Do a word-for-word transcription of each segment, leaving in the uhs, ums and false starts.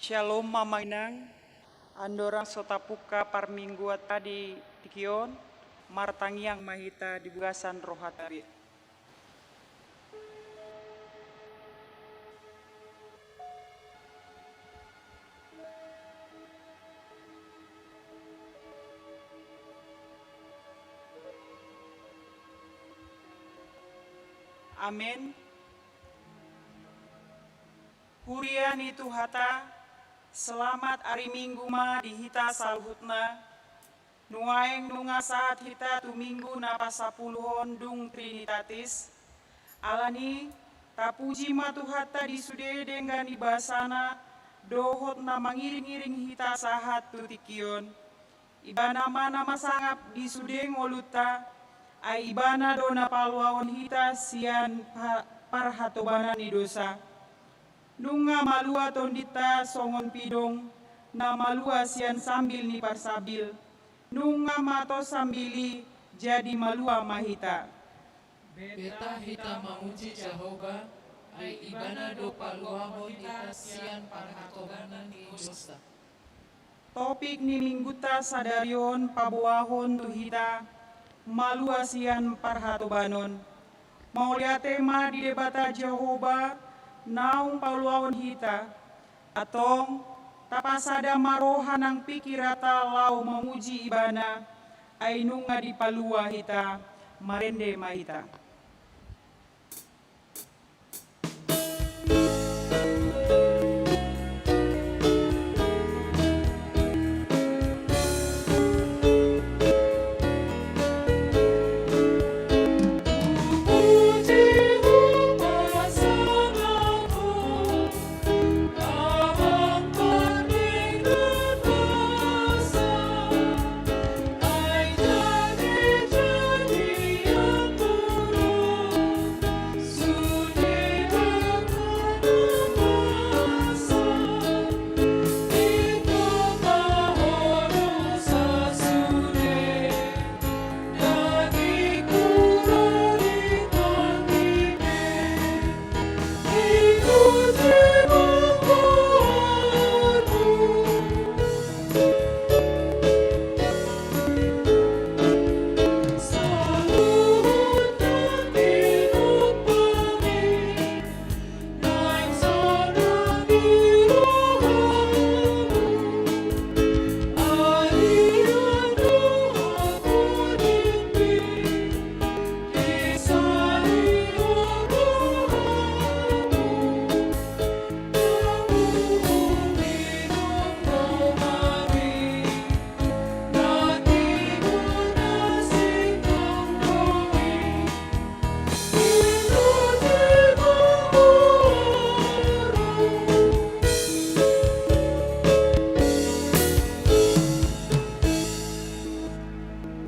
Syalom, Amang Inang. Andorang so tapungka parmingguanta di tingki on, martangiang ma hita di bagasan rohanta be. Amen. Huria ni Tuhanta, selamat ari Minggu ma di hita saluhutna. Nuaeng nunga sahat hita tu Minggu na pasampuluhon dung Trinitatis. Alani, tapuji ma Tuhanta di sude denggan ni basana, dohot na mangiring-iring hita sahat tu tingki on. Ibana ma na masangap di sude ngolunta, ai Ibana do na paluahon hita sian pa-, parhatobanan ni dosa. Nunga malua tondinta songon pidong, na malua sian sambil ni parsambil. Nunga matos sambil i, jadi malua ma hita. Beta hita mamuji Jahowa, ai Ibana do paluahon hita sian parhatobanan ni dosa. Topik ni Minggunta sadari on paboahon tu hita, malua sian parhatobanon. Mauliate ma di Debata Jahowa, naung paluahon hita. Antong, tapasada ma roha nang pingkiranta laho mamuji Ibana, ai nunga dipalua hita, marende ma hita.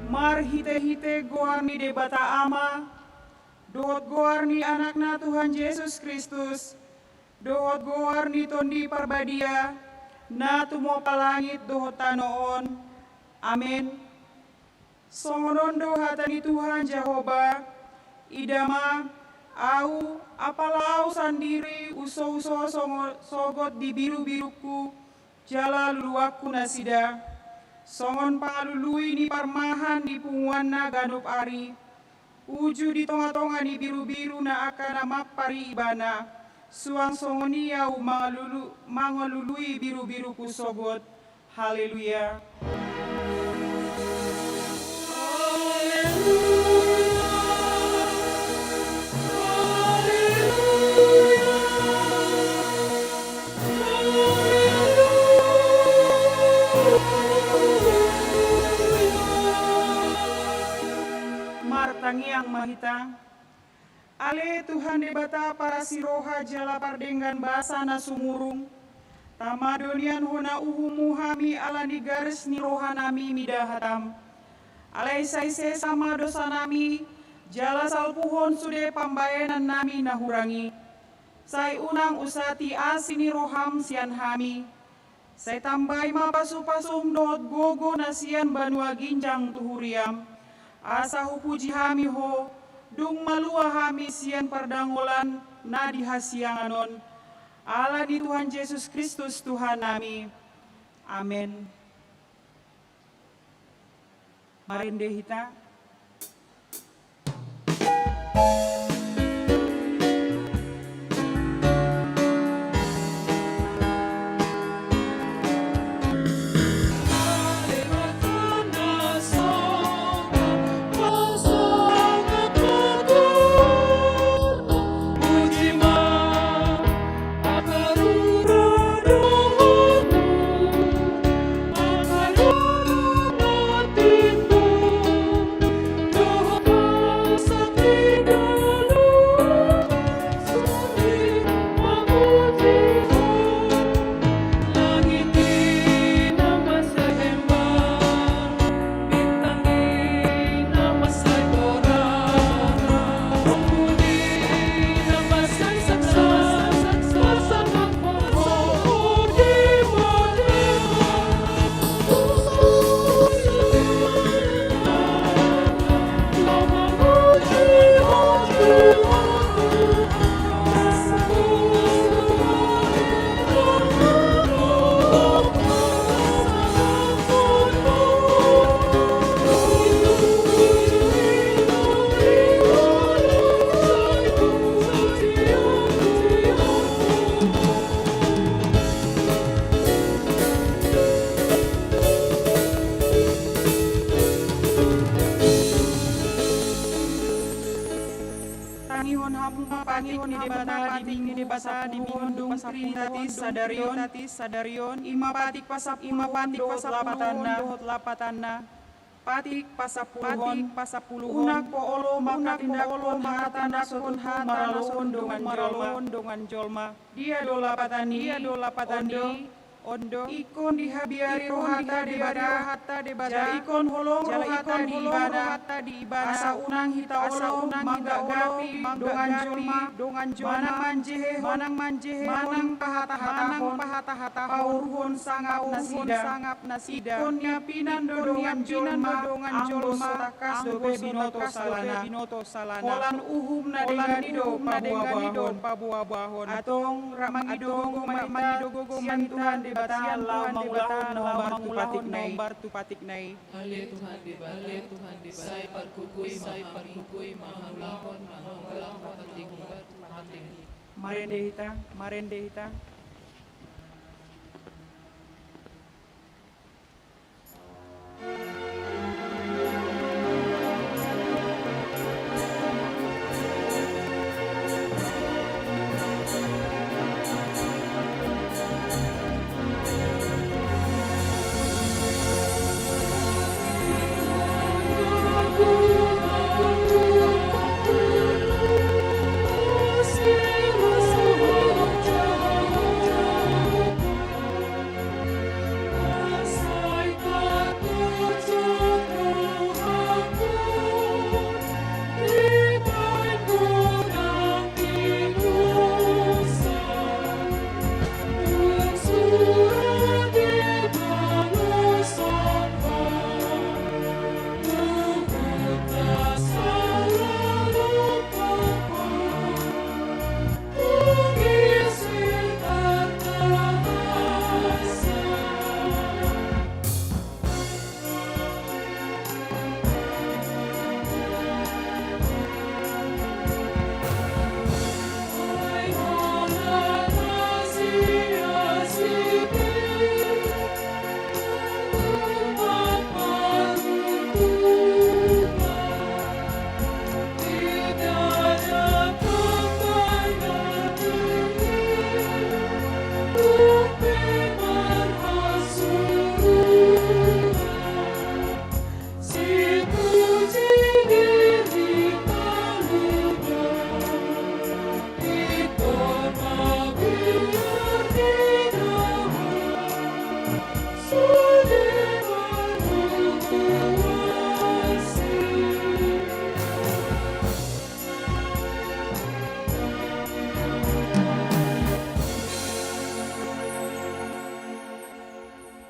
Marhite-hite goar ni Debata Ama, dohot goar ni Anakna Tuhan Jesus Kristus, dohot goar ni Tondi Parbadia, na tumompa langit dohot tano on. Amen. Songon on do hata ni Tuhan Jahowa, ida ma, ahu, apala ahu sandiri uso-uso songo-, sogot di biru-birungku, jala luluanku nasida. Songon pangalului ni parmahan di punguanna ganup ari, uju di tonga-tonga ni biru-biru na angka na mampar i ibana, suang songon i ahu mangalulu-, mangalului biru-birungku sogot. Haleluya. Martangiang ma hita. Ale Tuhan Debata parasi roha jala pardenggan basa na sumurung, tama do nian hona uhumMu hami ala ni garis ni rohanami mida hataM. Alai sai sesa ma dosanami, jala salpuhon sude pambahenannami na hurang i. Sai unang usati asi ni rohaM sian hami. Sai tambai ma pasu-pasuM dohot gogo na sian banua ginjang tu huriaM, asa hupuji hami Ho, dung malua hami sian pardangolan na di hasiangan on. Ala ni Tuhan Jesus Kristus Tuhannami. Amen. Marende hita. Tangihon hamu ma patik ni Debata di Minggu pasampulohon dung Trinitatis sadari on. I ma patik pasampulohon dohot lapatanna. Patik pasampulohon. Unang po olo manghatindanghon hata na so tutu maralohon dongan jolma. Dia do lapatan i? Dia do lapatan i? On do. Ingkon dihabiari rohanta Debata. Jala ingkon holong rohanta di Ibana. Asa unang hita olo manggagapi dongan jolma, dongan jolma, manang manjehehon, manang manjehehon, manang pahatahatahon, pahatahatahon, pauruhon sangap nasida. Ingkon niampinan do dongan jolma, anggo so tangkas dope binoto salana. Holan uhum na denggan i do paboaboahon. Antong rap mangido gogo ma hita sian Tuhan Debata laho mangulahon na hombar tu patikna i. Ale Tuhan Debata, ale Tuhan Debata, sai pargogoi ma hami, pargogoi ma hami, laho mangulahon na hombar tu patikmi. Marende hita, marende hita.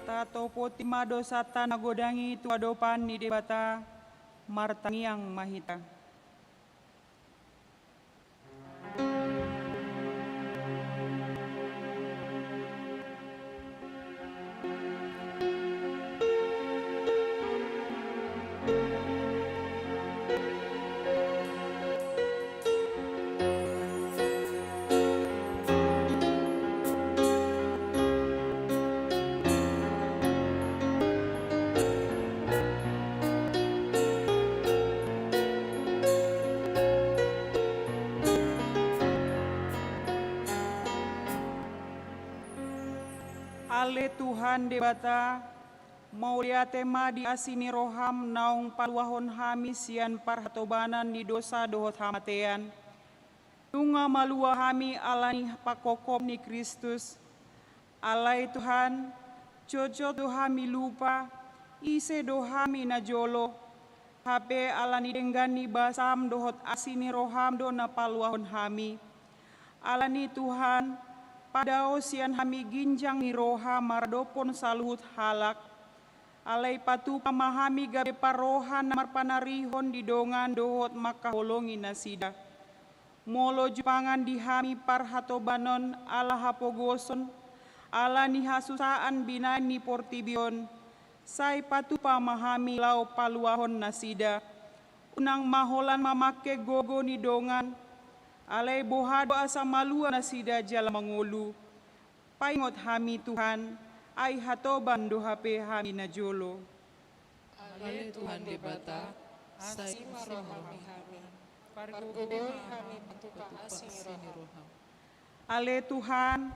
Tatopoti ma dosanta na godang i tu adopan ni Debata. Martangiang ma hita. Ale Tuhan Debata, mauliate ma di asi ni roham naung paluahon hami sian parhatobanan ni dosa dohot hamatean. Nunga malua hami ala ni pangkophop ni Kristus. Alai Tuhan, jotjot do hami lupa, ise do hami najolo, hape ala ni denggan ni basam dohot asi ni roham do na paluahon hami. Alani Tuhan, padao sian hami ginjang ni roha maradophon saluhut halak. Alai patupa ma hami gabe parroha na marpanarihon di dongan dohot mangkaholongi nasida. Molo jupangan di hami parhatobanon ala hapogoson, ala ni hasusaan binahen ni portibi on, sai patupa ma hami laho paluahon nasida. Unang ma holan mamangke gogo ni dongan, alai boha do asa malua nasida jala mangolu. Paingot hami Tuhan, ai hatoban do hape hami najolo. Ale Tuhan Debata, asi ma roham di hami. Pargogoi hami patupa asi ni roham. Ale Tuhan,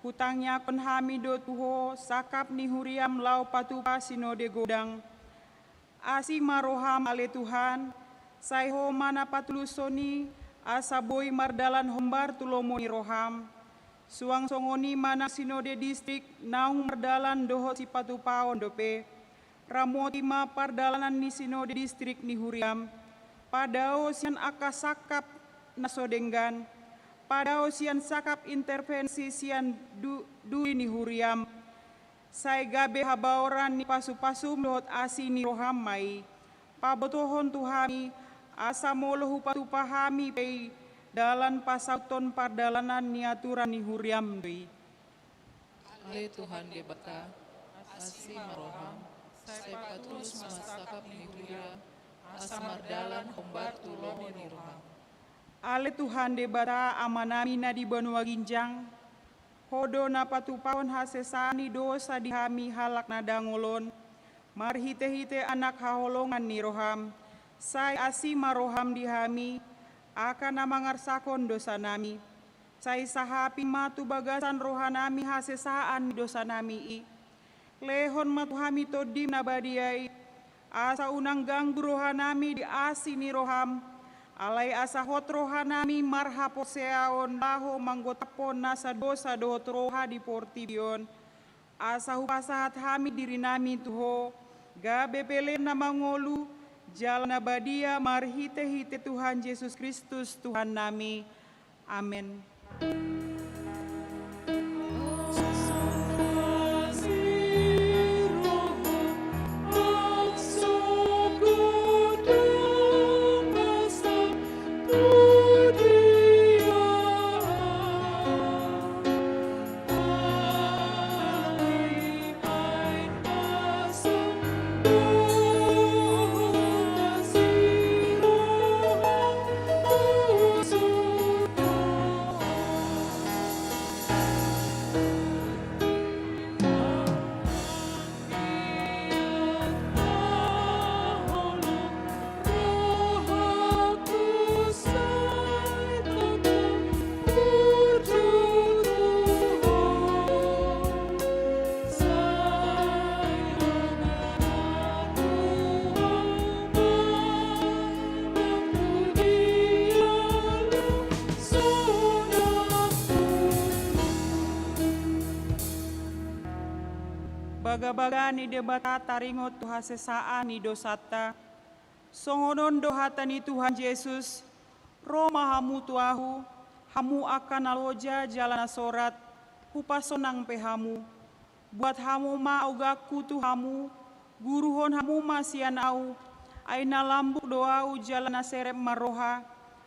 hutangiangkon hami do tu Ho sangkap ni huriam laho patupa sinode godang. Asi ma roham ale Tuhan, sai Ho ma na patulushon i, asa boi mardalan hombar tu lomo ni roham. Suang songon i ma nang sinode distrik naung mardalan dohot sipatupaon dope. Ramoti ma pardalanan ni sinode distrik ni huriam. Padao sian angka sangkap na so denggan. Padao sian sangkap intervensi sian du-, duli ni huriam. Sai gabe habaoran ni pasupasum dohot asi ni roham ma i. Pabotohon tu hami, asa molo hupatupa hami pe i, dalan pasauthon pardalanan ni aturan ni huriam do i. Ale Tuhan Debata, asi ma roham, sai patulus ma sangkap ni huriam, asa mardalan hombar tu lomo ni roham. Ale Tuhan Debata Amanami na di banua ginjang, Ho do na patupahon hasesaan ni dosa di hami halak na dangol on, marhitehite Anak haholongan ni roham, sai asi ma roham di hami, angka na mangarsahon dosanami. Sai sahapi ma tu bagasan rohanami hasesaan ni dosanami i. Lehon ma tu hami Tondim na badia i, asa unang ganggu rohanami di asi ni roham, alai asa hot rohanami marhaporseaon laho manggotaphon nasa dosa dohot roha di portibi on, asa hupasahat hami dirinami tu Ho, gabe pele na mangolu, jala na badia marhitehite Tuhan Jesus Kristus Tuhannami. Amen. Bagabaga ni Debata taringot tu hasesaan ni dosanta. Songon on do hata ni Tuhan Jesus, ro ma hamu tu Ahu, hamu angka na loja jala na sorat, hupasonang pe hamu. Buat hamu ma augangku tu hamu, guruhon hamu ma sian Ahu, ai na lambok do Ahu jala na serep marroha,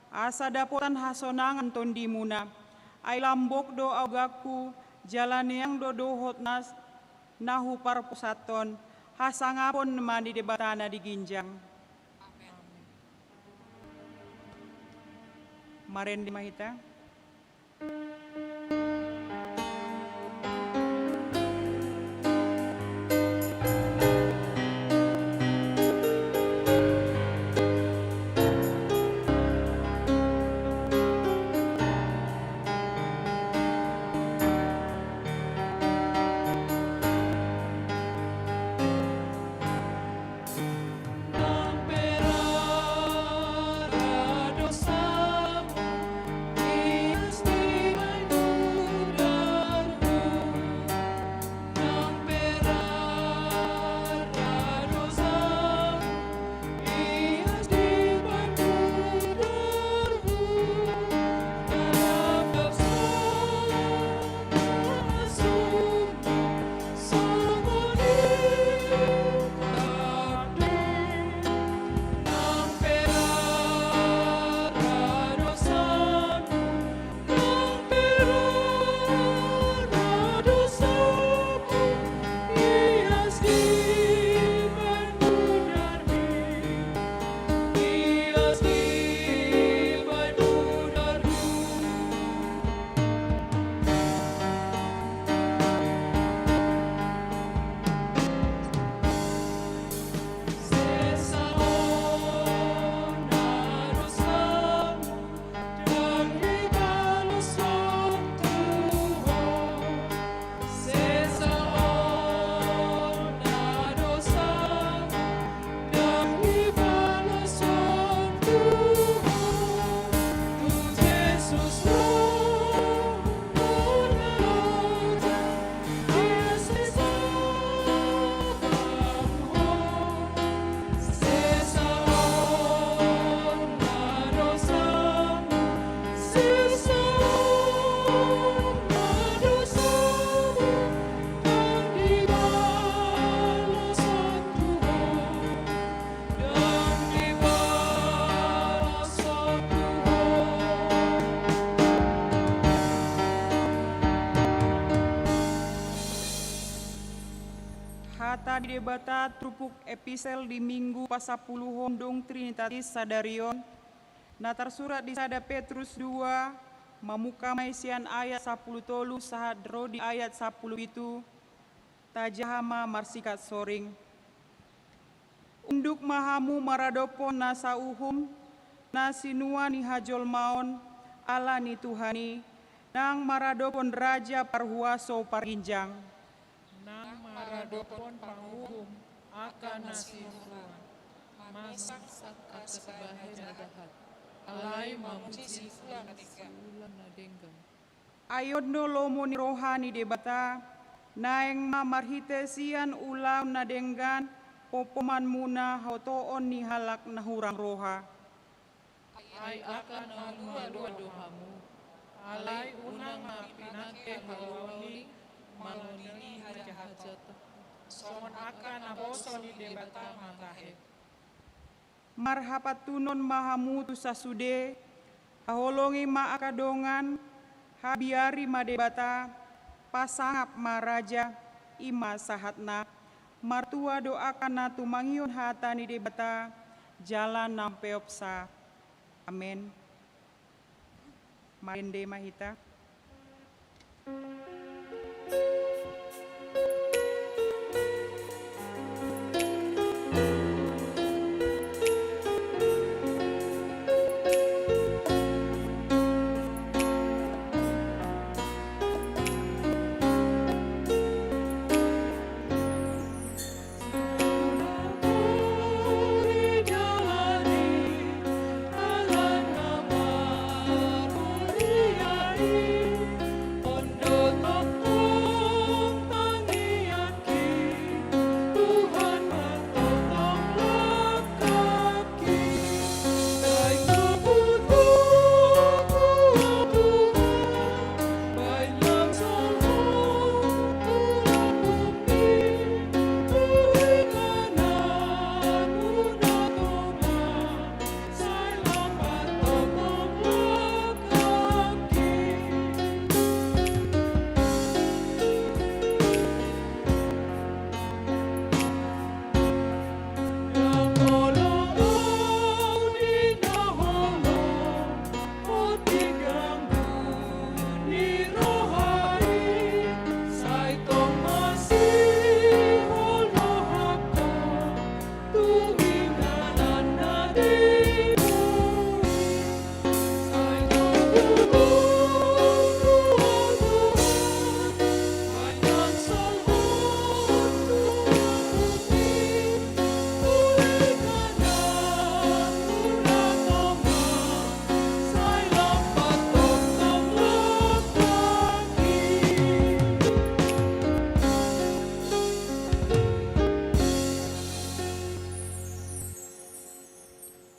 asa dapotan hasonangan tondimuna. Ai lambok do augangku, jala neang do dohot na, na huparposanghon, hasangapon ma ni Debata na di ginjang. Marende ma hita. Hata ni Debata turpuk epistel di Minggu pasampuluhon dung Trinitatis sadari on, na tarsurat di sada Petrus dua, mamungka ma i sian ayat sampulu tolu sahat ro di ayat sampulu pitu. Tajaha ma marsingkat soring. Unduk ma hamu maradophon nasa uhum, na sinua ni hajolmaon, ala ni Tuhan i, nang maradophon raja parhuaso parginjang. Nang maradophon panguhum angka na sinuruan, mamesak angka sibahen na jahat, alai mamuji siulang na denggan. Ai on do lomo ni roha ni Debata, naeng ma marhite sian ulaon na denggan, pompomanmuna haotoon ni halak na hurang roha. Ai angka na lualua do hamu, alai unang ma pinangke haluaon i mangoloi hajahatan, songon angka naposo ni Debata ma tahe. Marhapantunon ma hamu tu sasude, haholongi ma angka dongan, habiari ma Debata, pasangap ma raja, i ma sahatna, martua do angka na tumangihon hata ni Debata, jala na umpeopsa. Amen. Marende ma hita.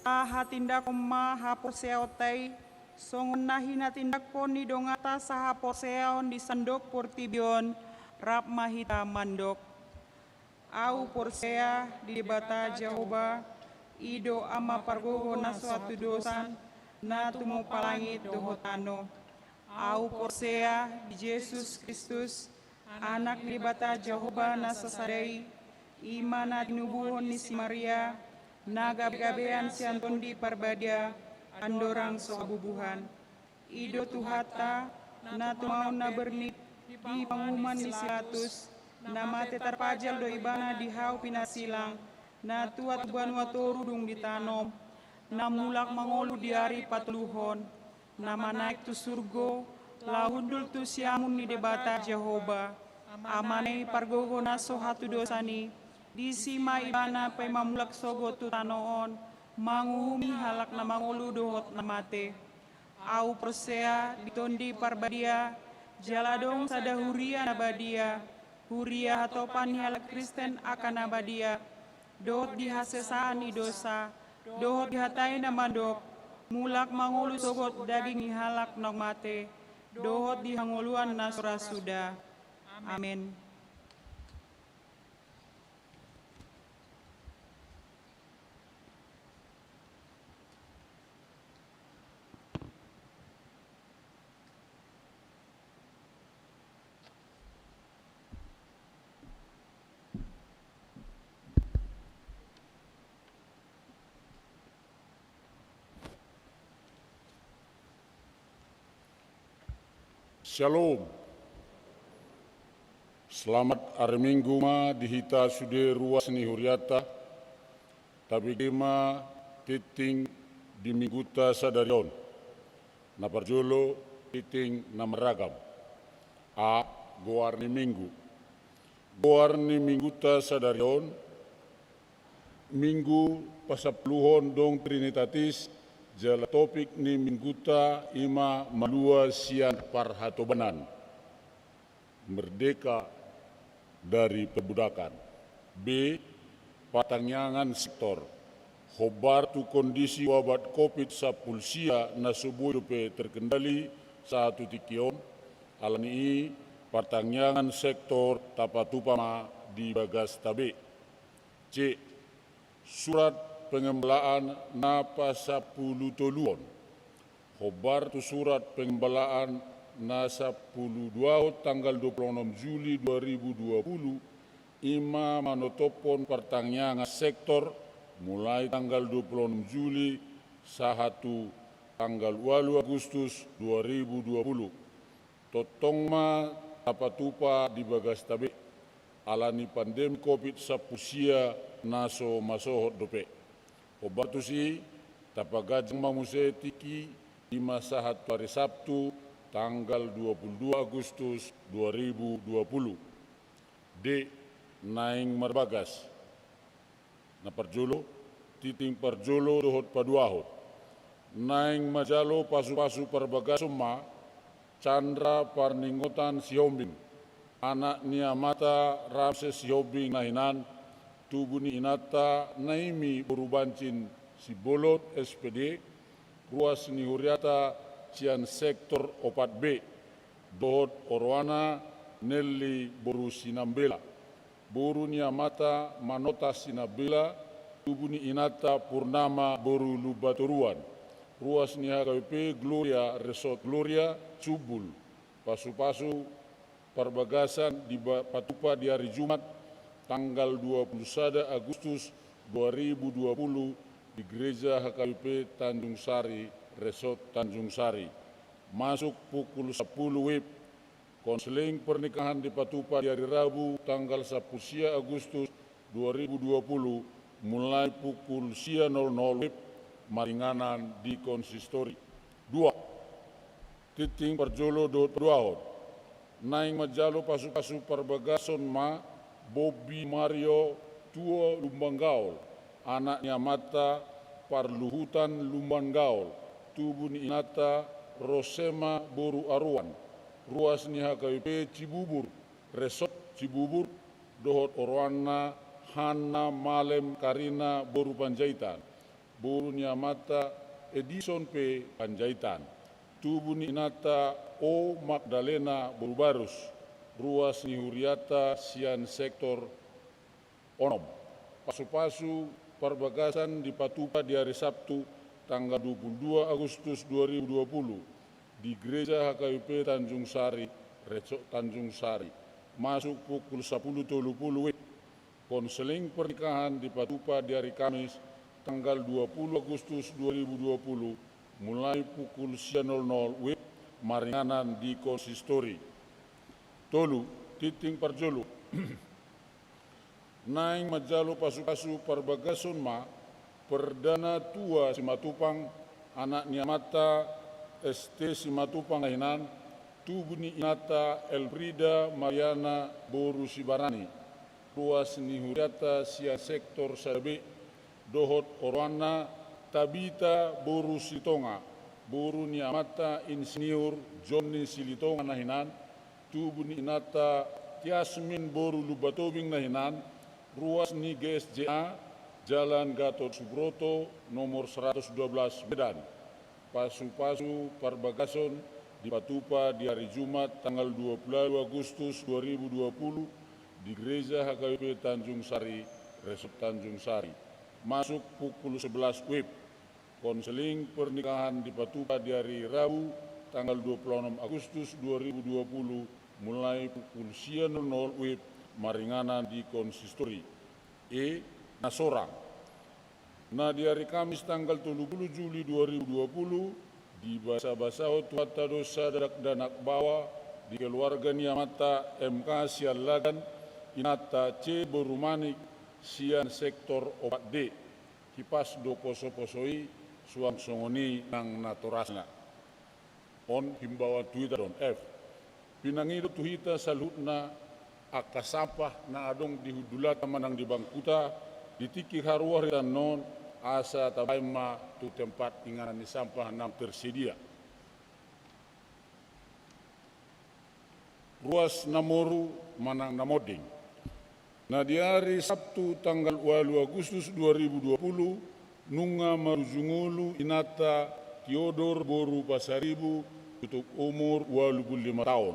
Tahatindangkon ma haporseaonta i, songon na hinatindanghon ni donganta sahaporseaon di sandok portibi on, rap ma hita mandok. Ahu porsea di Debata Jahowa, i do Ama pargogo na so hatudosan, na tumompa langit dohot tano. Ahu porsea di Jesus Kristus, Anak ni Debata Jahowa na sasada i, i ma na tinubuhon ni si Maria, na gabegabean sian Tondi Parbadia, andorang so habubuhan. I do Tuhanta, na tumaon na bernit di panguhuman ni si Pilatus, na mate tarpajal do ibana di hau pinasilang, na tuat tu banua toru dung ditanom, na mulak mangolu di ari patoluhon, na manaek tu surgo, laho hundul tu siamun ni Debata Jahowa, Amana i pargogo na so hatudosan i, disi ma ibana paima mulak sogot tu tano on, manguhumi halak na mangolu dohot na mate. Ahu porsea di Tondi Parbadia, jala adong sada huria na badia, huria hatopan ni halak Kristen angka na badia, dohot di hasesaan ni dosa, dohot di hata i na mandok, mulak mangolu sogot daging ni halak naung mate, dohot di hangoluan na so ra suda. Amen. Shalom. Selamat ari Minggu ma di hita sude ruas ni huriata. Tabege ma tinting di Mingguta sadari on. Na parjolo, tinting na marragam. A. Goar ni Minggu. Goar ni Mingguta sadari on, Minggu pasampuluhon dong Trinitatis, jala topik ni Mingguta i ma malua sian parhatobanan. Merdeka dari perbudakan. B. Partangiangan sektor. Hombar tu kondisi wabak covid sampulu sia na so boi dope terkendali sahat tu tingki on, alani i partangiangan sektor tapatupa ma di bagasta be. C. Surat pengembalaan na pasampulutoluhon. Hombar tu surat pengembalaan na sampuluduahon tanggal dua puluh onom Juli dua ribu dua puluh, i ma manotophon partangiangan sektor mulai tanggal dua puluh onom Juli sahat tu tanggal ualu Agustus dua ribu dua puluh. Tongtong ma tapatupa di bagasta be, alani pandemi covid sampulu sia na so masohot dope. Hombar tusi, tapaganjang ma muse tingki i ma sahat tu ari Sabtu, tanggal dua puluh dua Agustus dua ribu dua puluh. D. Naeng marbagas. Na parjolo, tinting parjolo dohot paduahon. Naeng manjalo pasupasu parbagason ma Chandra Parningotan Sihombing, anak ni amanta Ramses Sihombing na hinan, tubu ni inanta Naimi boru Bancin Simbolon, S P D, ruas ni huriata sian sektor opat B, dohot oroana Nelly boru Sinambela, boru ni amanta Manotas Sinambela, tubu ni inanta Purnama boru Lumbatoruan, ruas ni H K B P Gloria Resort Gloria, Sumbul. Pasupasu parbagasan dipatupa di ari Jumat, tanggal dua puluh sada Agustus dua ribu dua puluh, di Gereja H K B P Tanjung Sari, Resort Tanjung Sari. Masuk pukul sampulu wib. Konseling pernikahan dipatupa di ari Rabu, tanggal sampulu sia Agustus dua ribu dua puluh, mulai pukul sia nol nol wib, maringanan di konsistori. Dua. Tinting parjolo dohot paduahon. Naeng manjalo pasupasu parbagason ma Bobby Mario Tuo Lumban Gaol, anak ni amanta Parluhutan Lumban Gaol, tubu ni inanta Rosema boru Aruan, ruas ni H K B P Cibubur, Resort Cibubur, dohot oroanna Hanna Malem Karina boru Panjaitan, boru ni amanta Edison pe Panjaitan, tubu ni inanta O Magdalena boru Barus, ruas ni huriata sian sektor onom. Pasupasu parbagasan dipatupa di ari Sabtu, tanggal dua puluh dua Agustus dua ribu dua puluh, di Gereja H K B P Tanjung Sari, Resort Tanjung Sari. Masuk pukul sampulu tolu puluh wib. Konseling pernikahan dipatupa di ari Kamis, tanggal dua puluh Agustus dua ribu dua puluh, mulai pukul sia nol nol wib, maringanan di konsistori. Tolu. Tinting parjolo. Naeng manjalo pasupasu parbagason ma Perdana Tua Simatupang, anak ni amanta S T Simatupang na hinan, tubu ni inanta Elfrida Mariana boru Sibarani, ruas ni huriata sian sektor sada B, dohot oroanna Tabita boru Silitonga, boru ni amanta Insinyur Jonni Silitonga na hinan, tubu ni inanta Tiasmin boru Lumbatobing na hinan, ruas ni G S J A, Jalan Gatot Subroto, nomor seratus dua belas, Medan. Pasupasu parbagason dipatupa di ari Jumat, tanggal dua puluh Agustus dua ribu dua puluh, di Gereja H K B P Tanjung Sari, Resort Tanjung Sari. Masuk pukul sebelas wib. Konseling pernikahan dipatupa di ari Rabu, tanggal dua puluh onom Agustus dua ribu dua puluh, mulai pukul sia nol nol wib, maringanan di konsistori. E. Na sorang. Na di ari Kamis, tanggal tolu puluh Juli dua ribu dua puluh, dibasabasahon Tuhanta do sada dakdanak baoa, di keluarga ni amanta M K sian Lagan, inanta C boru Manik sian sektor opat D. Hipas do poso-poso i, suang songon i nang natorasna. On himbauan tu hita do on. F. Pinangido tu hita saluhutna angka sampah na adong di hundulanta manang di bangkuta, di tingki haruar hita annon, asa tabaen ma tu tempat inganan ni sampah naung tersedia. Ruas na moru manang na monding. Na di ari Sabtu tanggal ualu Agustus dua ribu dua puluh, nunga marujung ulu inanta Tiodor boru Pasaribu, tutup umur ualu puluh lima taon.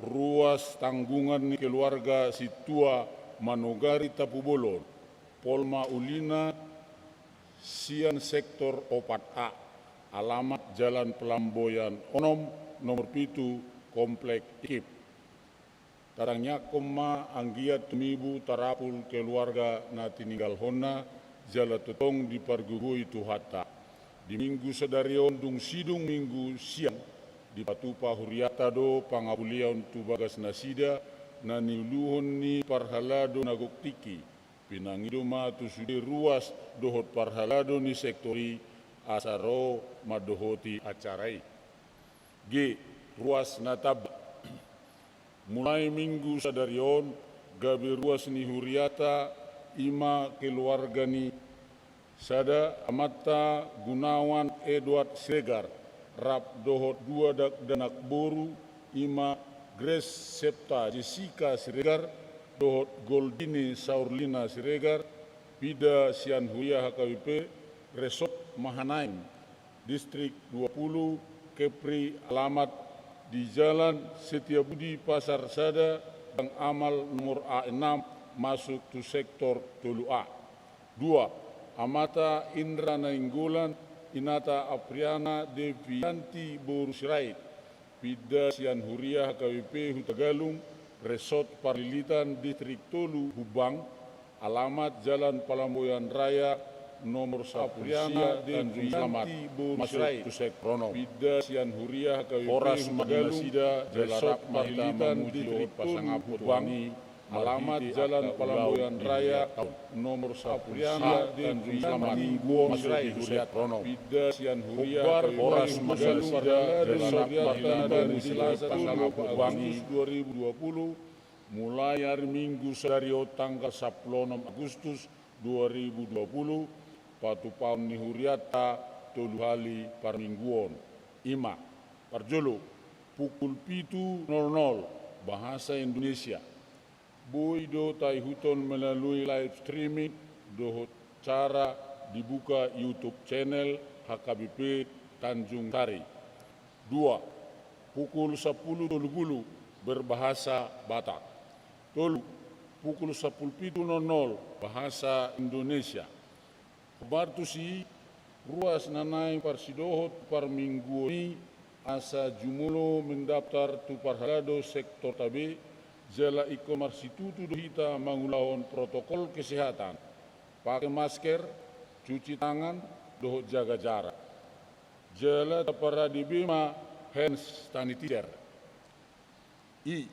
Ruas tanggungan ni keluarga sintua Manogari Tapubolon, Polma Ulina, sian sektor opat A, alamat Jalan Pelamboyan onom, nomor pitu, Komplek Ikip. Tatangiangkon ma anggiat tumibu tarapul keluarga na tininggalhonna, jala tongtong dipargogoi Tuhanta. Di Minggu sadari on dung sidung Minggu siang, dipatupa hurianta do pangapuleon tu bagas nasida na niuluhon ni parhalado na gok tingki. Pinangido ma tu sude ruas dohot parhalado ni sektor i asa ro mandohoti acara i. G. Ruas na tamba. Mulai Minggu sadari on, gabe ruas ni hurianta, i ma keluarga ni sada, amanta Gunawan Edward Siregar, rap dohot dua dakdanak boru, i ma Grace Septa Jessica Siregar dohot Goldini Saurlina Siregar, pinda sian huria H K B P, Resort Mahanaim, Distrik dua puluh, Kepri, alamat di Jalan Setiabudi Pasar Sada, Gang Amal nomor A enam, masuk tu sektor tolu A. Dua. Amanta Indra Nainggolan, inanta Apriana Devianti boru Sirait, pinda sian huria H K B P Hutagalung, Resort Parlilitan, Distrik tolu, Humbang, alamat Jalan Palamboyan Raya, nomor sapuluh sia, Tanjung Selamat, Devianti boru Sirait, masuk tu sektor onom. Pinda sian huria H K B P Hutagalung, Horas ma di nasida, Resort Parlilitan, Distrik tolu, Humbang, alamat Jalan Palamboyan Raya, nomor sapuluh sia, Tanjung Selamat, Minggu on, masuk di hurianta. Pinda sian huria H K B P Hutagalung, Resort Parlilitan, Distrik tolu, Humbang, Agustus dua ribu dua puluh, mulai ari Minggu sadari on tanggal sapuluh onom Agustus dua ribu dua puluh, patupaon ni hurianta tolu hali parmingguon. I ma, parjolo, pukul pitu nol nol, bahasa Indonesia. Boi do taihuthon melalui live streaming dohot cara dibuka YouTube channel H K B P Tanjung Sari. Dua, pukul sapuluh tolu puluh, berbahasa Batak. Tolu, pukul sapuluh pitu nol nol, bahasa Indonesia. Hombar tusi, ruas na naeng parsidohot parmingguon i, asa jumolo mendaftar tu parhalado sektor ta B, jala ingkon marsitutu do hita mangulahon protokol kesehatan, pake masker, cuci tangan, dohot jaga jarak. Jala taparade be ma hand sanitizer. I,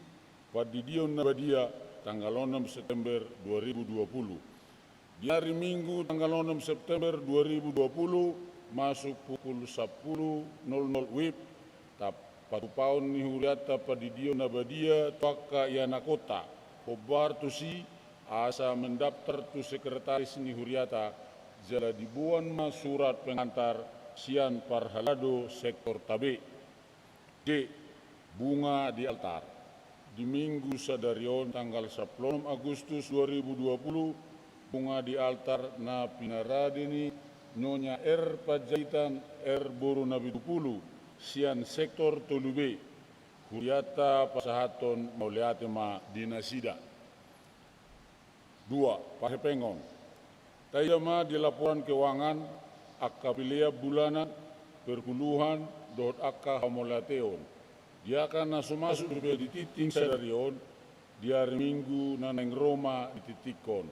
pandidion na badia, tanggal onom September dua ribu dua puluh. Di ari Minggu tanggal onom September dua ribu dua puluh, masuk pukul sapuluh nol nol wib, tap-, patupaon ni hurianta pandidion na badia tu angka ianakhonta, hombar tusi, asa mendaftar tu sekretaris ni hurianta, jala diboan ma surat pengantar sian parhalado sektor ta B. G, bunga di altar. Di Minggu sadari on tanggal sapuluh onom Agustus dua ribu dua puluh, bunga di altar na pinarade ni Nyonya R Panjaitan R boru na pitu puluh, sian sektor tolu B, hurianta pasahathon mauliate ma di nasida. Dua, parhepengon. Taida ma di laporan keuangan, angka pelean bulanan, perpuluhan, dohot angka hamauliateon. Di angka na so masuk dope di tingting sadari on, di ari Minggu na naeng ro ma di tingtingkon.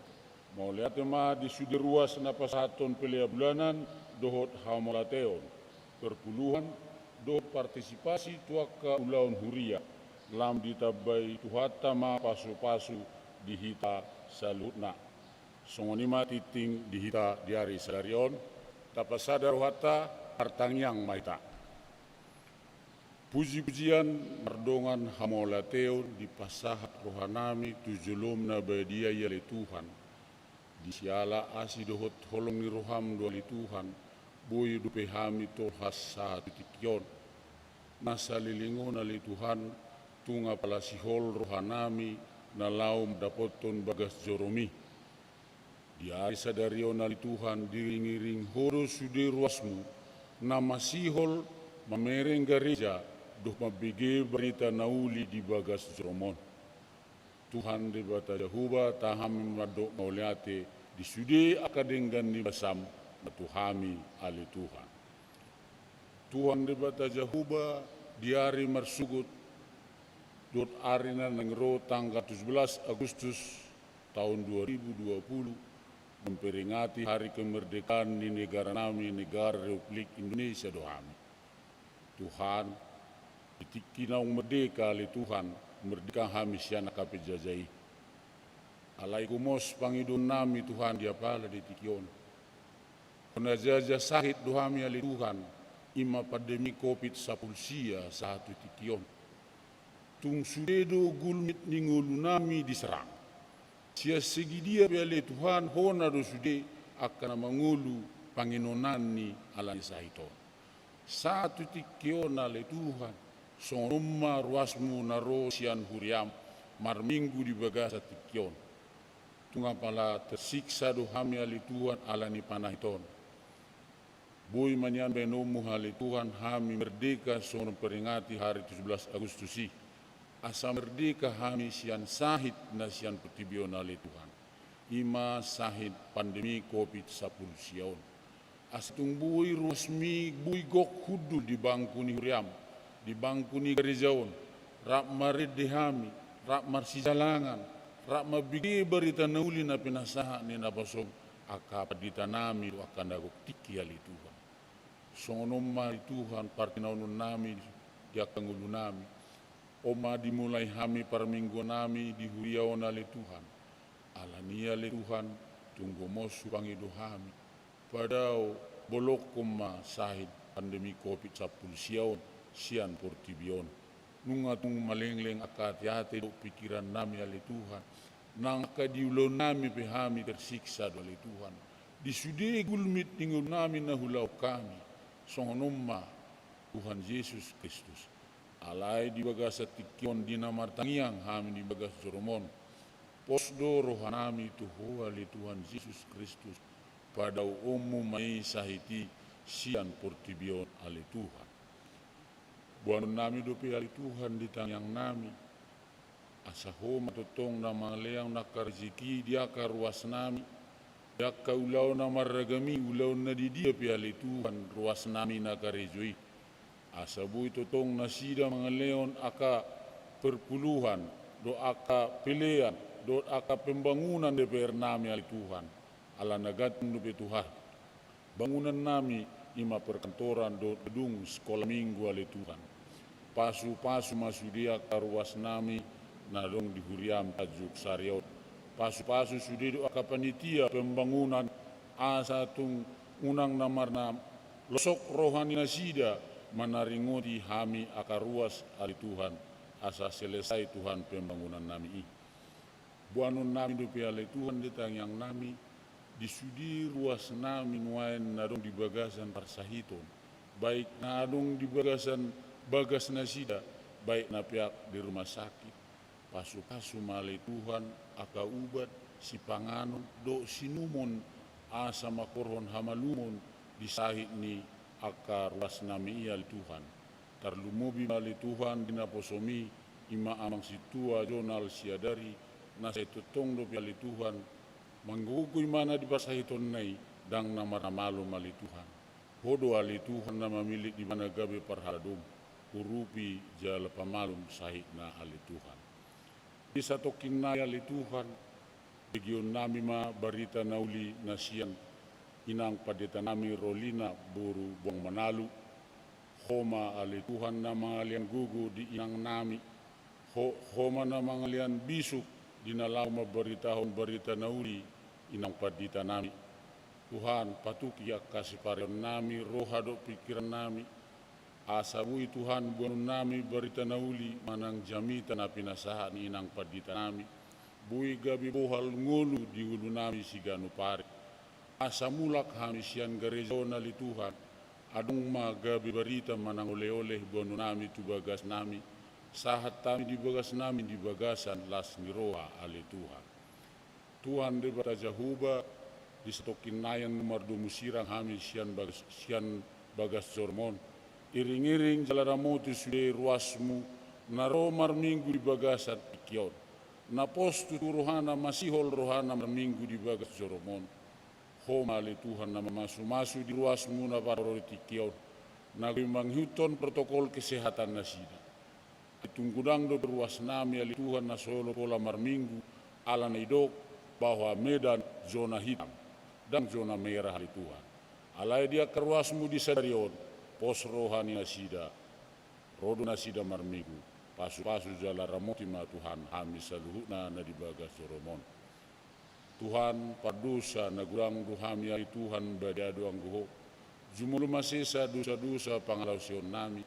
Mauliate ma di sude ruas na pasahathon pelean bulanan, dohot hamauliateon, perpuluhan, dohot partisipasi tu angka ulaon huria. Lam ditambai Tuhanta ma pasupasu di hita saluhutna. Songon i ma tingting di hita di ari sadari on. Tapasada rohanta, martangiang ma hita. Pujipujian mardongan hamauliateon dipasahat rohanami tu jolom na badia i ale Tuhan. Di siala asi dohot holong ni roham do ale Tuhan, boi dope hami tolhas sahat tu tingki on. Na saleleng on ale Tuhan, tung apala sihol rohanami na laho mandapothon bagas joromi. Di ari sadari on ale Tuhan, diiringiring Ho do sude ruasmu na masihol mamereng gareja dohot mambege barita na uli di bagas jorom on. Tuhan Debata Jahowa, tahan hami mandok mauliate di sude angka denggan ni basam na tu hami ale Tuhan. Tuhan Debata Jahowa, di ari marsogot dohot ari na naeng ro tanggal tujuh belas Agustus taon dua ribu dua puluh, memperingati hari kemerdekaan ni negara nami, negara Republik Indonesia do hami. Tuhan, di tingki naung merdeka ale Tuhan, merdeka hami sian angka penjajah i. Alai gomos pangidoannami Tuhan di apala di tingki on. Hona jajah sahit do hami ale Tuhan, i ma pandemi covid sampulu sia sahat tu tingki on. Tung sude do gulmit ni ngolunami diserang. Sian segi dia pe ale Tuhan, hona do sude angka na mangolu pangidoanni alani sahit on. Sahat tu tingki on ale Tuhan, songon on ma ruasmu na ro sian huriam marminggu di bagasan tingki on. Tung apala tersiksa do hami ale Tuhan alani panahit on. Boi ma nian baenonmu ale Tuhan hami merdeka songon memperingati hari tujuh belas Agustus i. Asa merdeka hami sian sahit na sian portibi on ale Tuhan. I ma sahit pandemi covid sampulu sia on. Asa tung boi ruasmi, boi gok hundul di bangku ni huriam, di bangku ni gareja on, rap marende hami, rap marsijalangan, rap mambege barita na uli na pinasahat ni naposom angka panditanami dohot angka na gok tingki ale Tuhan. Songon on ma ale Tuhan partinangiangonnami di angka ngolunami. On ma dimulai hami parmingguannami di huria on ale Tuhan. Alani i ale Tuhan, tung gomos hupangido hami, padao bolongkon ma sahit pandemi covid sampulu sia on sian portibi on. Nunga tung malengleng angka ateate dohot pingkirannami ale Tuhan, nang angka di ulaonnami pe hami tersiksa do ale Tuhan. Di sude gulmit ni ngolunami na hulaon hami, songon on ma Tuhan Jesus Kristus. Alai di bagasan tingki on di na martangiang hami di bagas jorom on, pos do rohanami tu Ho ale Tuhan Jesus Kristus, padaoonmu ma i sahit i sian portibi on ale Tuhan. Boanonnami dope ale Tuhan di tangiangnami, asa Ho ma tongtong na mangalean angka rejeki di angka ruasnami, di angka ulaon na marragam i, ulaon na di dia pe ale Tuhan ruasnami na karejo i. Asa boi tongtong nasida mangalehon angka perpuluhan, dohot angka pelean, dohot angka pembangunan D P R nami ale Tuhan. Ala na gantung dope Tuhan bangunannami, i ma perkantoran dohot gedung sekolah minggu ale Tuhan. Pasupasu ma sude angka ruasnami na adong di huriam Tanjung Sari on. Pasupasu sude dohot angka panitia pembangunan, asa tung unang na marna losok roha ni nasida manaringoti hami angka ruas ale Tuhan, asa selesai Tuhan pembangunannami i. Boanonnami dope ale Tuhan di tangiangnami, di sude ruasnami nuaeng na adong di bagasan parsahiton, baik na adong di bagasan bagas nasida, baik na peak di rumah sakit. Pasupasu ma ale Tuhan angka ubat, sipanganon, dohot siinumon, asa mangkorhon hamalumon di sahit ni angka ruasnami i ale Tuhan. Tarlumobi ma ale Tuhan di naposomi, i ma amang sintua Jonal Siadari, na sai tongtong dope ale Tuhan manggogo imana di parsahitonna i, ndang na marmalum ale Tuhan. Ho do ale Tuhan na mamillit imana gabe parhaladom, urupi jala pamalum sahitna ale Tuhan. Di satongkin nai ale Tuhan, begeonnami ma barita na uli na sian inang panditanami Rolina boru Boang Manalu. Ho ma ale Tuhan na mangalean gogo di inangnami, Ho, ho ma na mangalean bisuk di na laho mambaritahon barita na uli, inang pandita nami. Tuhan, patuki angka sipareon nami, roha dohot pingkiran nami. Asa boi Tuhan boanon nami barita na uli manang jamita na pinasahat ni inang pandita nami. Boi gabe bohal ngolu di ngolu nami siganup ari. Asa mulak hami sian gareja on ale Tuhan, adong ma gabe barita manang oleh-oleh boanon nami tu bagas nami, sahat hami di bagas nami di bagasan las ni roha ale Tuhan. Tuhan Debata Jahowa, di satongkin nai annon mardomu sirang hami sian bagas, sian bagas joro on. Iring-iring jala ramoti sude ruasmu na ro marminggu di bagasan tingki on. Na pos tutu rohana, masihol rohana marminggu di bagas joro on. Ho ma ale Tuhan na mamasu-masu di ruasmu na parorot tingki on, na gabe mangihuthon protokol kesehatan nasida. Ai tung godang dope ruas nami ale Tuhan na so olo pola marminggu, ala na didok bahwa Medan zona hitam, ndang zona merah ale Tuhan. Alai di angka ruasmu di sadari on, pos roha ni nasida, ro do nasida marminggu, pasu-pasu jala ramoti ma Tuhan hami saluhutna na di bagas joro on. Tuhan, pardosa na godang do hami ale Tuhan, badia do anggo Ho. Jumolo ma sesa dosa-dosa pangalaosion nami,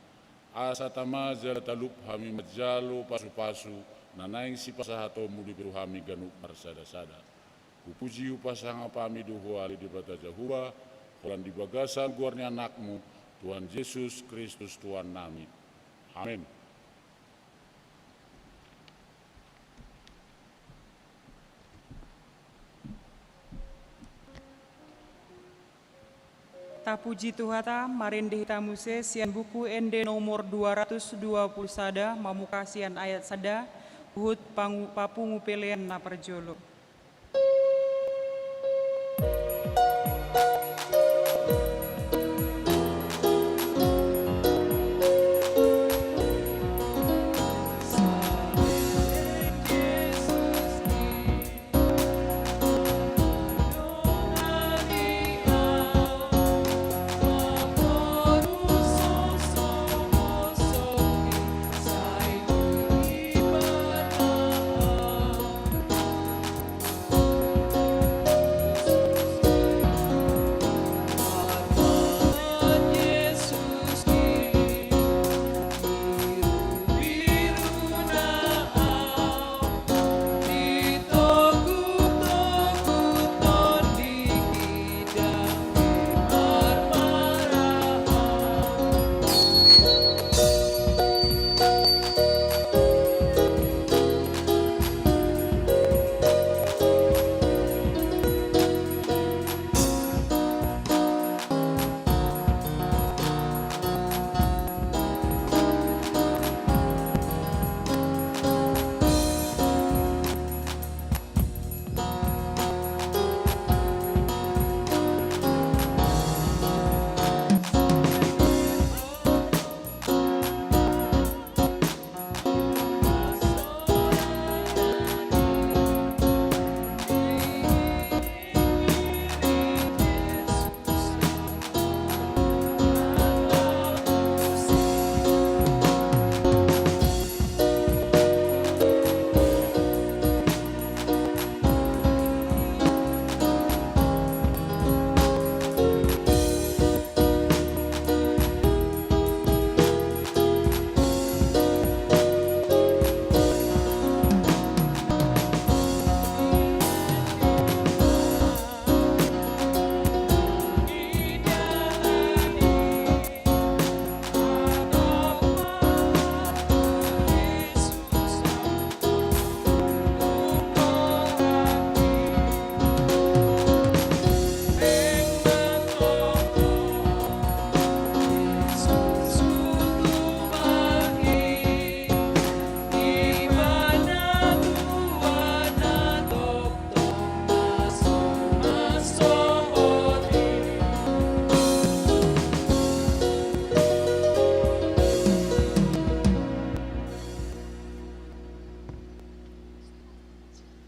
asa tama jala talup hami manjalo pasu-pasu na naeng sipasahatonmu dope tu hami ganup marsada-sada. Hupuji hupasangap hami do Ho ale Debata Jahowa, holan di bagasan goar ni Anakmu, Tuhan Jesus Kristus Tuhan nami. Amen. Tapuji Tuhanta, marende hita muse sian Buku Ende nomor dua ratus dua puluh sada, mamungka sian ayat sada, huhut pangu-, papungu pelean na parjolo.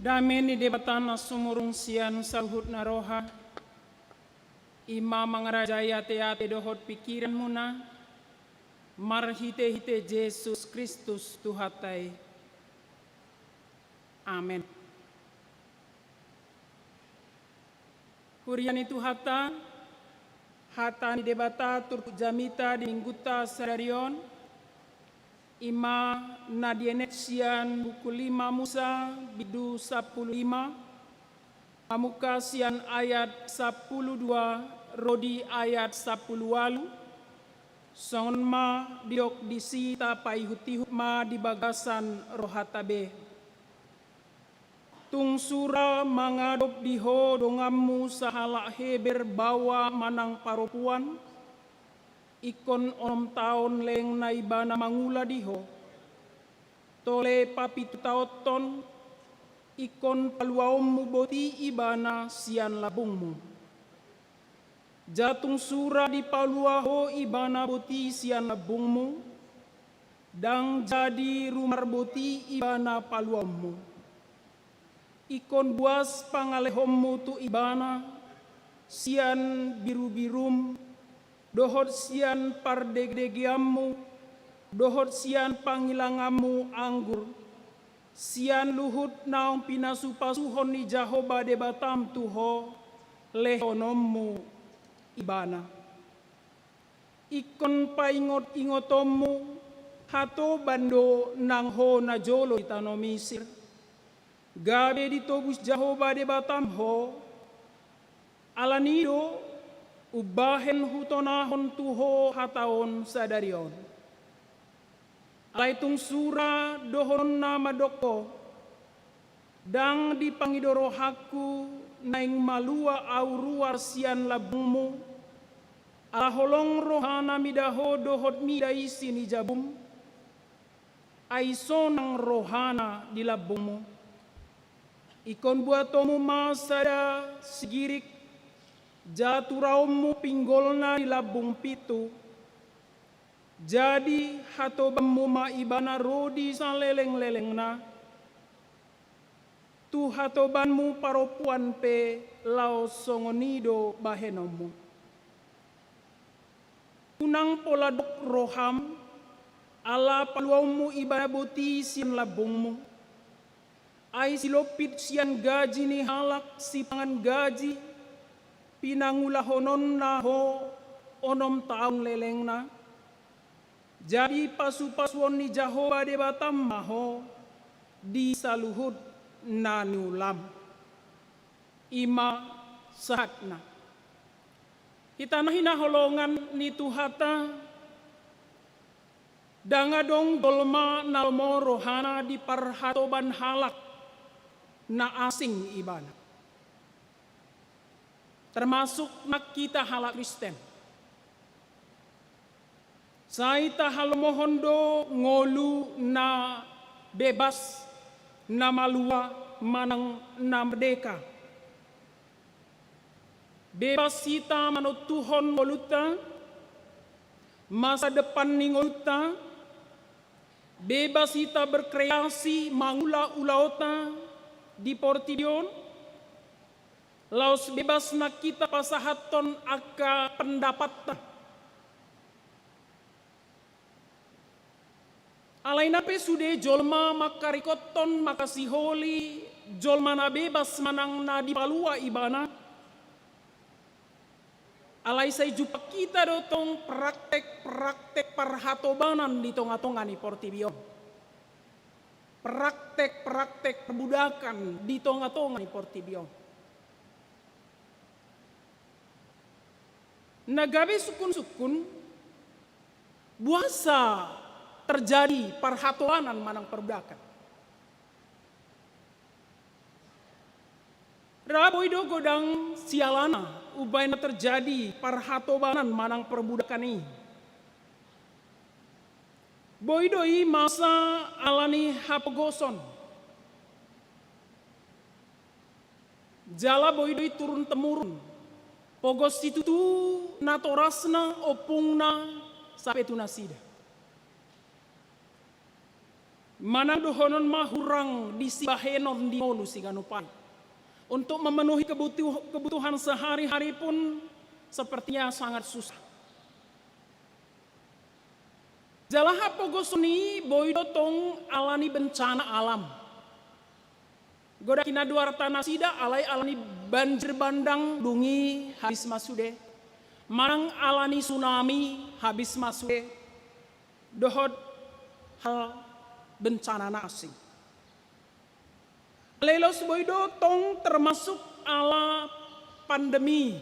Dame ni Debata na sumurung sian saluhutna roha, i ma mangarajai ateate dohot pingkiranmuna, marhitehite Jesus Kristus Tuhanta i. Amen. Huria ni Tuhanta, hata ni Debata turpuk jamita di minggunta sadari on, ima na dienet sian buku lima Musa bindu sampulu lima, mamungka sian ayat sampulu dua ro di ayat sampulu ualu, songon ma didok disi tapaihutihut ma di bagasan rohanta be. Tung sura mangadop di ho donganmu sahalak Heber baoa manang parompuan, ingkon onom taon lelengna ibana mangula di ho. Tole papitu taonhon, ingkon paluaonmu boti ibana sian lambungmu. Jala tung sura dipalua ho ibana boti sian lambungmu, ndang jadi rumar boti ibana paluaonmu. Ingkon buas pangalehonmu tu ibana, sian birubirum, dohot sian pardegedegeanmu, dohot sian pangilanganmu anggur, sian luhut naung pinasupasuhon ni Jahowa Debatam tu ho, lehononmu ibana. Ingkon paingotingotonmu, hatoban do nang ho najolo di tano Misir. Gabe ditobus Jahowa Debatam ho, ala ni i do umbahen hutonahon tu ho hata on sadari on. Alai tung sura dohononna mandok ho, ndang dipangido rohangku naeng malua ahu ruar sian lambungmu, ala holong rohana mida ho dohot mida isi ni jabum, ai sonang rohana di lambungmu. Ingkon buatonmu ma sada sigirik, jala turaonmu pinggolna di lambung pintu. Jadi hatobanmu ma ibana ro di salelenglelengna. Tu hatobanmu parompuan pe laos songon i do bahenonmu. Unang pola dok roham, ala paluaonmu ibana boti sian lambungmu. Ai silompit sian gaji ni halak sipangan gaji, pinangulahononna ho onom taon lelengna. Jadi pasupasuon ni Jahowa Debatam ma ho di saluhut na niulam. Ima sahatna. Hita na hinaholongan ni Tuhanta, ndang adong jolma na lomo rohana di parhatoban halak na asing ibana. Termasuk nang hita halak Kristen. Sai tahalomohon do ngolu na bebas, na malua manang na merdeka. Bebas hita manontuhon ngolunta, masa depan ni ngolunta, bebas hita berkreasi mangula ulaonta di portibi on, laos bebas nang hita pasahathon angka pendapatta. Alai nang pe sude jolma mangkaringothon, mangkasiholi jolma na bebas manang na dipalua ibana. Alai sai jumpa hita do tong praktek-praktek parhatobanan di tonga-tonga ni portibi on. Praktek-praktek perbudakan di tonga-tonga ni portibi on. Na gabe sungkun-sungkun, boasa terjadi parhatobanan manang perbudakan. Ra boi do godang sialana umbahen na terjadi parhatobanan manang perbudakan i. Boi do i masa ala ni hapogoson. Jala boi do i turun temurun. Pogos situtu natorasna, ompungna, sampe tu nasida. Manang dohonon ma hurang di sibahenon di ngolu siganup ari. Untuk memenuhi kebutuh-, kebutuhan sehari-hari pun sepertinya sangat susah. Jala hapogoson i boi do tong ala ni bencana alam. Godang hinadoarta nasida alai alani banjir bandang, dung i habis ma sude. Manang alani tsunami, habis ma sude. Dohot hal bencana na asing. Alai laos boi do tong termasuk ala pandemi,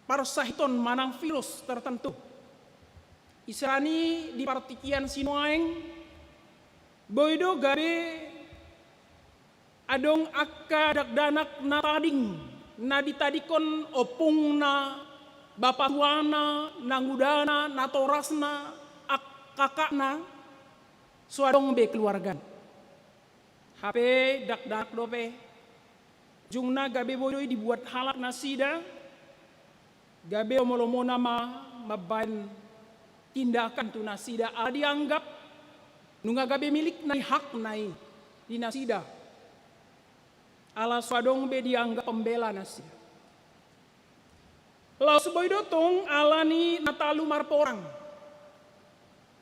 parsahiton manang virus tertentu. Isarani di partingkian Sinuaeng, boi do gabe adong angka dakdanak na tading, na ditadingkon ompungna, bapatuana, nangudana, natorasna, ak-, kakakna, so adong be keluargana. Hape dakdanak dope. Ujungna gabe boi do i dibuat halak nasida, gabe omolomona ma mambaen tindakan tu nasida, ala dianggap nunga gabe milikna i, hakna i di nasida. Ala so adong be dianggap pembela nasida. Laos boi do tong alani na talu marporang.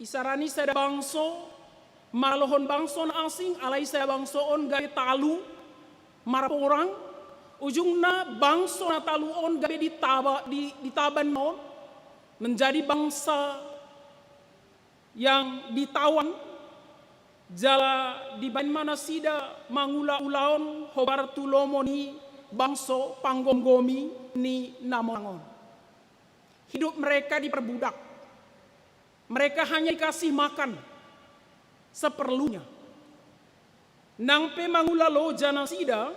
Isarani sada bangso maralohon bangso na asing, alai sada bangso on gabe talu marporang, ujungna bangso na talu on gabe ditaba-, di-, ditaban on menjadi bangsa yang ditawan, jala dibaen ma nasida mangula ulaon hombar tu lomo ni bangso panggomgomi ni na monang on. Hidup mereka diperbudak. Mereka hanya dikasih makan seperlunya. Nang pe mangula loja nasida,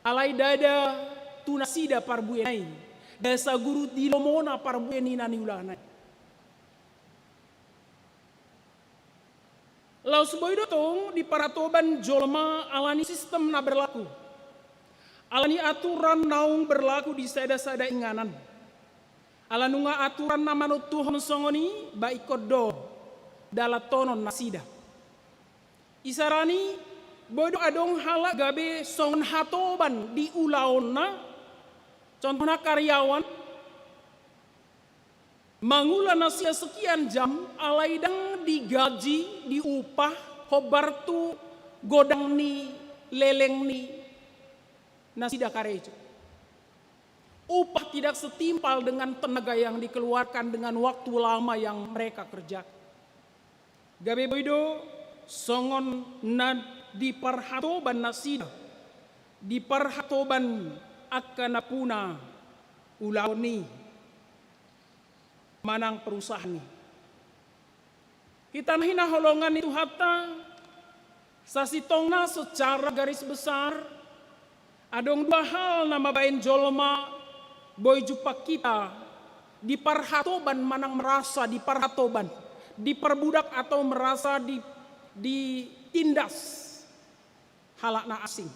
alai ndada tu nasida parbuena i, ndada saguru di lomona parbue ni na niulana i. Laos boi do tong diparhatoban jolma alani sistem na berlaku, alani aturan naung berlaku di sada-sada inganan. Ala nunga aturan na manontuhon songon i, ba ingkon do dalanhonon nasida. Isarani, boi do adong halak gabe songon hatoban di ulaonna, contohna karyawan, mangula nasida sekian jam, alai ndang digaji, diupah, hombar tu godang ni leleng ni nasida karejo. Upah tidak setimpal dengan tenaga yang dikeluarkan, dengan waktu lama yang mereka kerjakan. Gabe boi do songon na diparhatoban nasida, diparhatoban angka nampuna ulaon i manang perusahaan i. Hita na hinaholongan ni Tuhanta, sasintongna secara garis besar, adong dua hal na mambaen jolma boi jumpang hita diparhatoban manang merasa diparhatoban, diperbudak atau merasa di-, ditindas halak na asing.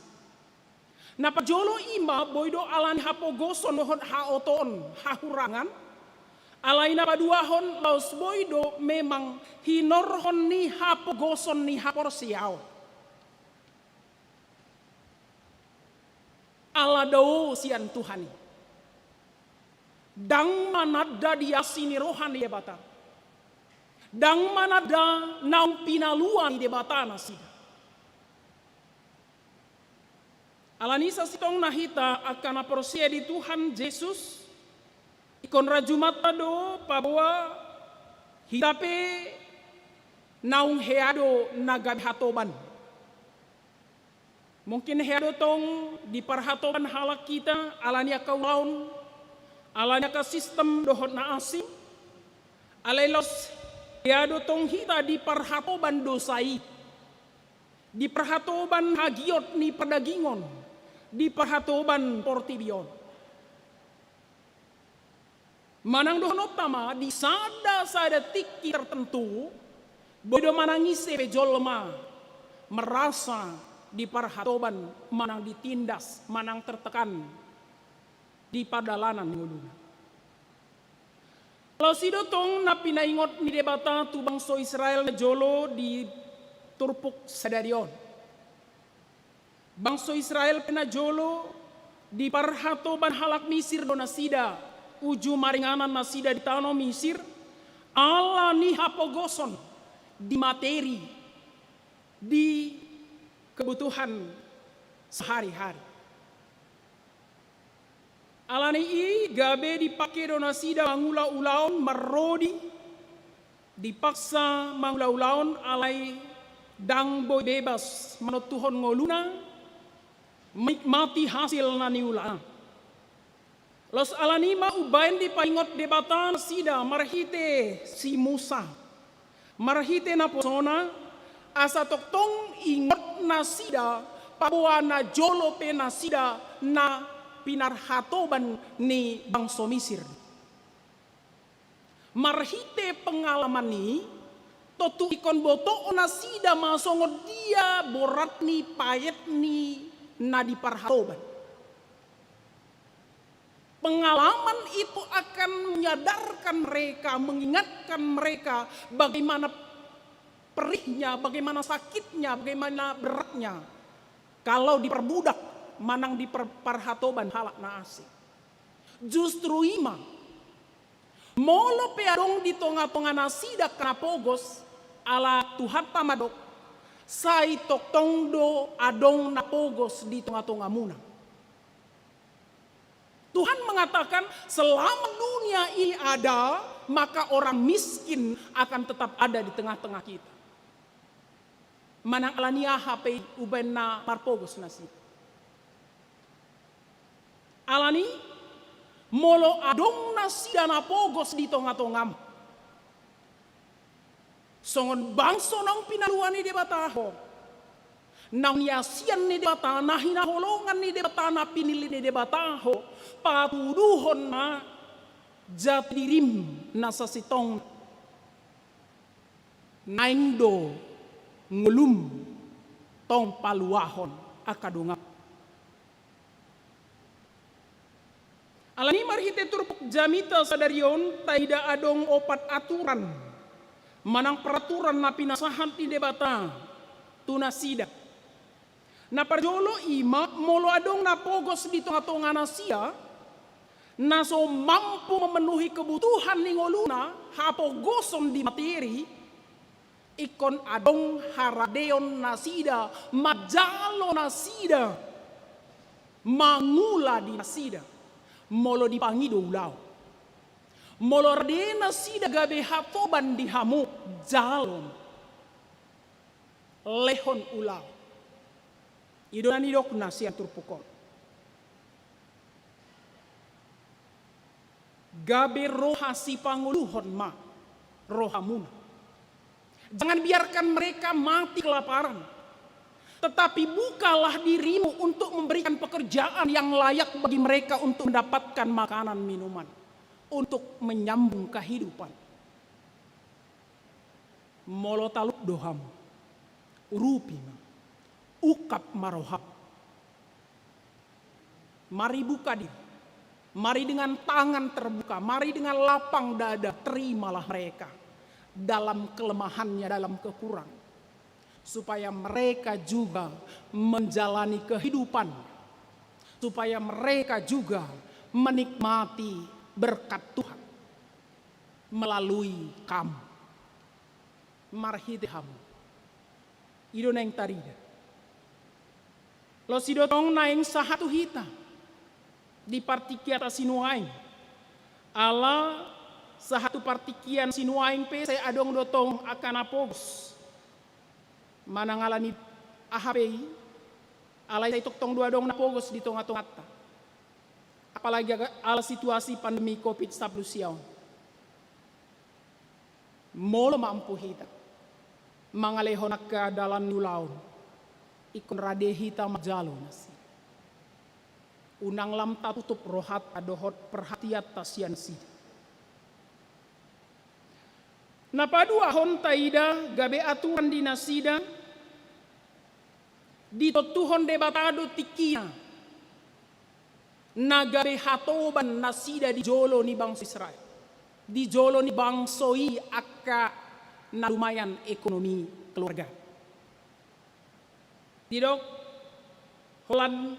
Na parjolo i ma boi do alani hapogoson dohot haotoon, hahurangan. Alai na paduahon laos boi do memang hinorhon ni hapogoson ni haporseaon. Ala dao sian Tuhan i. Ndang mananda di asi ni roha ni Debata. Ndang mananda naung pinalua ni Debata nasida. Alani sasintongna hita angka na porsea di Tuhan Jesus, ingkon rajumanta do paboa hita pe naung hea do na gabe hatoban. Mungkin hea do tong diparhatoban halak hita alani angka ulaon, alani angka sistem dohot na asing. Alai laos hea do tong hita diparhatoban dosa i, diparhatoban hagiot ni pardagingon, diparhatoban portibi on. Manang dohononta ma di sada-sada tingki tertentu, boi do manang ise pe jolma merasa diparhatoban, manang ditindas, manang tertekan di pardalanan ni ngoluna. Laos i do tong na pinaingot ni Debata tu bangso Israel na jolo di turpuk sadari on. Bangso Israel pe na jolo diparhatoban halak Misir do nasida, uju maringanan nasida di tano Misir, alani hapogoson di materi, di kebutuhan sehari-hari. Ala ni i gabe dipake do nasida mangula ulaon marrodi, dipaksa mangula ulaon alai ndang boi bebas manontuhon ngoluna, menikmati hasil na niulana. Laos ala ni i ma umbaen dipaingot Debata nasida marhite si Musa, marhite naposona, asa tongtong ingot nasida, paboa na jolo pe nasida na pinarhatoban ni bangso Misir. Marhite pengalaman i, tontu ingkon botoon nasida ma songon dia borat ni paet ni na diparhatoban. Pengalaman itu akan menyadarkan mereka, mengingatkan mereka bagaimana perihnya, bagaimana sakitnya, bagaimana beratnya kalau diperbudak manang diparhatoban halak na asing. Justru i ma, molo pe adong di tonga-tonga nasida angka na pogos, ala Tuhanta mandok, sai tongtong do adong na pogos di tonga-tongamuna. Tuhan mengatakan, selama dunia ini ada, maka orang miskin akan tetap ada di tengah-tengah kita. Manang ala ni aha pe i umbaen na marpogos nasida. Ala ni i, molo adong nasida na pogos di tonga-tongam, songon bangso naung pinalua ni Debata ho, naung niasian ni Debata, na hinaholongan ni Debata, na pinillit ni Debata ho, patuduhon ma jati dirim na sasintongna. Naeng do ngolum tong paluahon angka dongam. Ala ni i marhite turpuk jamita sadari on taida adong opat aturan manang peraturan na pinasahat ni Debata tu nasida. Na parjolo i ma molo adong na pogos di tonga-tonga nasida, na so mampu memenuhi kebutuhan ni ngoluna, hapogoson di materi, ingkon adong haradeon nasida, manjalo nasida, mangula di nasida, molo dipangido ulaon. Molo rade nasida gabe hatoban di hamu, jalo ma. Lehon ulaon. I do na nidokna sian turpuk on. Gabe roha sipangoluhon ma rohamuna. Jangan biarkan mereka mati kelaparan. Tetapi bukalah dirimu untuk memberikan pekerjaan yang layak bagi mereka untuk mendapatkan makanan minuman, untuk menyambung kehidupan. Molo talup do hamu, urupi ma, ungkap ma roham. Mari buka diri, mari dengan tangan terbuka, mari dengan lapang dada, terimalah mereka dalam kelemahannya, dalam kekurangan, supaya mereka juga menjalani kehidupan, supaya mereka juga menikmati berkat Tuhan melalui kamu, marhite hamu. I do naeng tarida. Laos i do tong naeng sahat tu hita di partingkianta sinuaeng. Ala sahat tu partingkian sinuaeng pe sai adong do tong angka na pogos. Manang ala ni aha pe i, alai sai tongtong do adong na pogos di tonga-tonganta. Apalagi ala situasi pandemi covid sampulu sia on. Molo mampu hita mangalehon angka dalan ni ulaon, ingkon rade hita manjalo nasida. Unang lam tatutup rohanta dohot perhatianta sian nasida. Na paduahon taida gabe aturan di nasida, ditontuhon Debata do tingkina na gabe hatoban nasida di jolo ni bangso Israel, di jolo ni bangso i angka na lumayan ekonomi keluarga. Didok, holan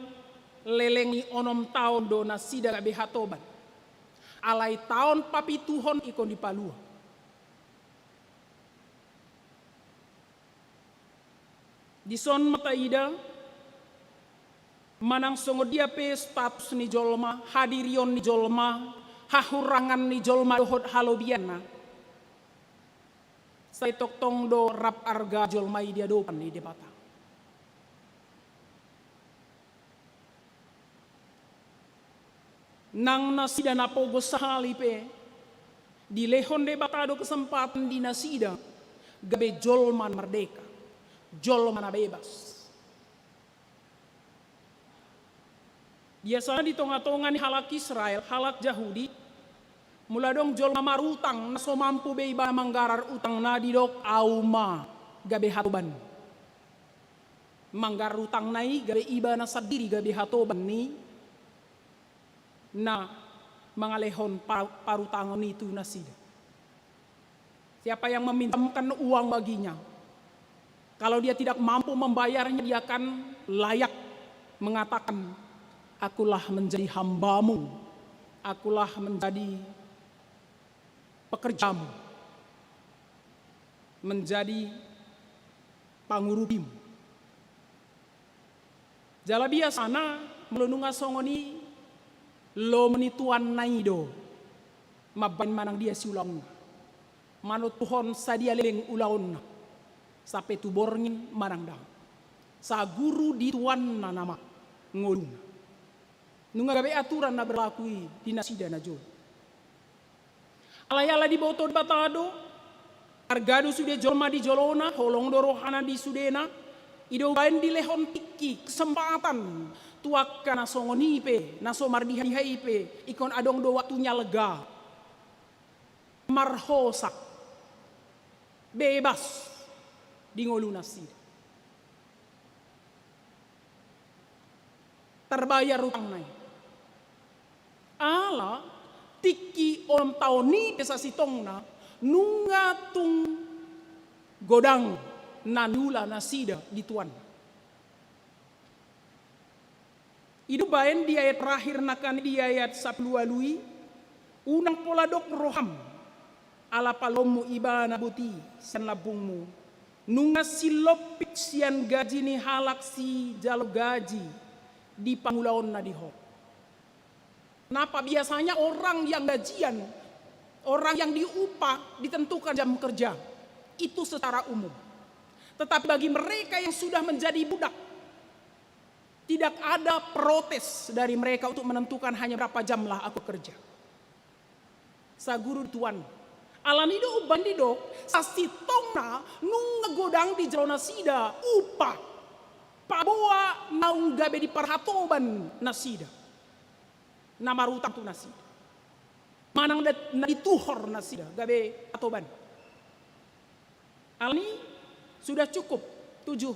leleng ni onom taon do nasida gabe hatoban. Alai taon papituhon ingkon dipalua. Dison ma taida, manang songon dia pe status ni jolma, hadirion ni jolma, hahurangan ni jolma dohot halobianna, sai tongtong do rap arga jolma i di adopan ni Debata. Nang nasida na pogos sahali pe, dilehon Debata do kesempatan di nasida gabe jolma na merdeka, jolma na bebas. Biasana di tonga-tonga ni halak Israel, halak Jahudi, molo adong jolma marutang na so mampu be ibana manggarar utangna, didok, au ma gabe hatoban. Manggarar utangna i gabe ibana sandiri gabe hatoban ni na mangalehon pa-, parutangon i tu nasida. Siapa yang meminjamkan uang baginya, kalau dia tidak mampu membayarnya, dia akan layak mengatakan, "Akulah menjadi hambamu, akulah menjadi pekerjamu, menjadi pangurupimu." Jala biasana molo nunga songon i, lomo ni tuanna i do mambaen manang dia siulaonna, manontuhon sadia leleng ulaonna, sampe tu borngin manang dao. Saguru di tuanna nama ngoluna. Nunga gabe aturan na berlaku i di nasida na jolo. Alai ala diboto Debata do, arga do sude jolma di jolona, holong do rohana di sudena, i do umbaen dilehon tingki, kesempatan, tu angka na songon i pe, na so mardiha-diha i pe, ingkon adong do waktunya lega, marhosa, bebas di ngolu nasida. Tarbayar utangna i. Ala tingki onom taon i pe sasintongna nunga tung godang na niula nasida di tuanna. I do umbaen di ayat terakhir nangkin di ayat sampulu ualu i, unang pola dok roham, ala paloonmu ibana boti sian lambungmu, nunga silompit sian gaji ni halak sijalo gaji di pangulaonna di ho. Kenapa biasanya orang yang gajian, orang yang diupah ditentukan jam kerja, itu secara umum. Tetapi bagi mereka yang sudah menjadi budak, tidak ada protes dari mereka untuk menentukan hanya berapa jamlah aku kerja. Saguru di tuan. Alani do umbaen didok, sasintongna nunga godang di jolo nasida upah, paboa naung gabe diparhatoban nasida na marutang tu nasida. Manang dat-, na dituhor nasida gabe hatoban. Alani sudah cukup tujuh,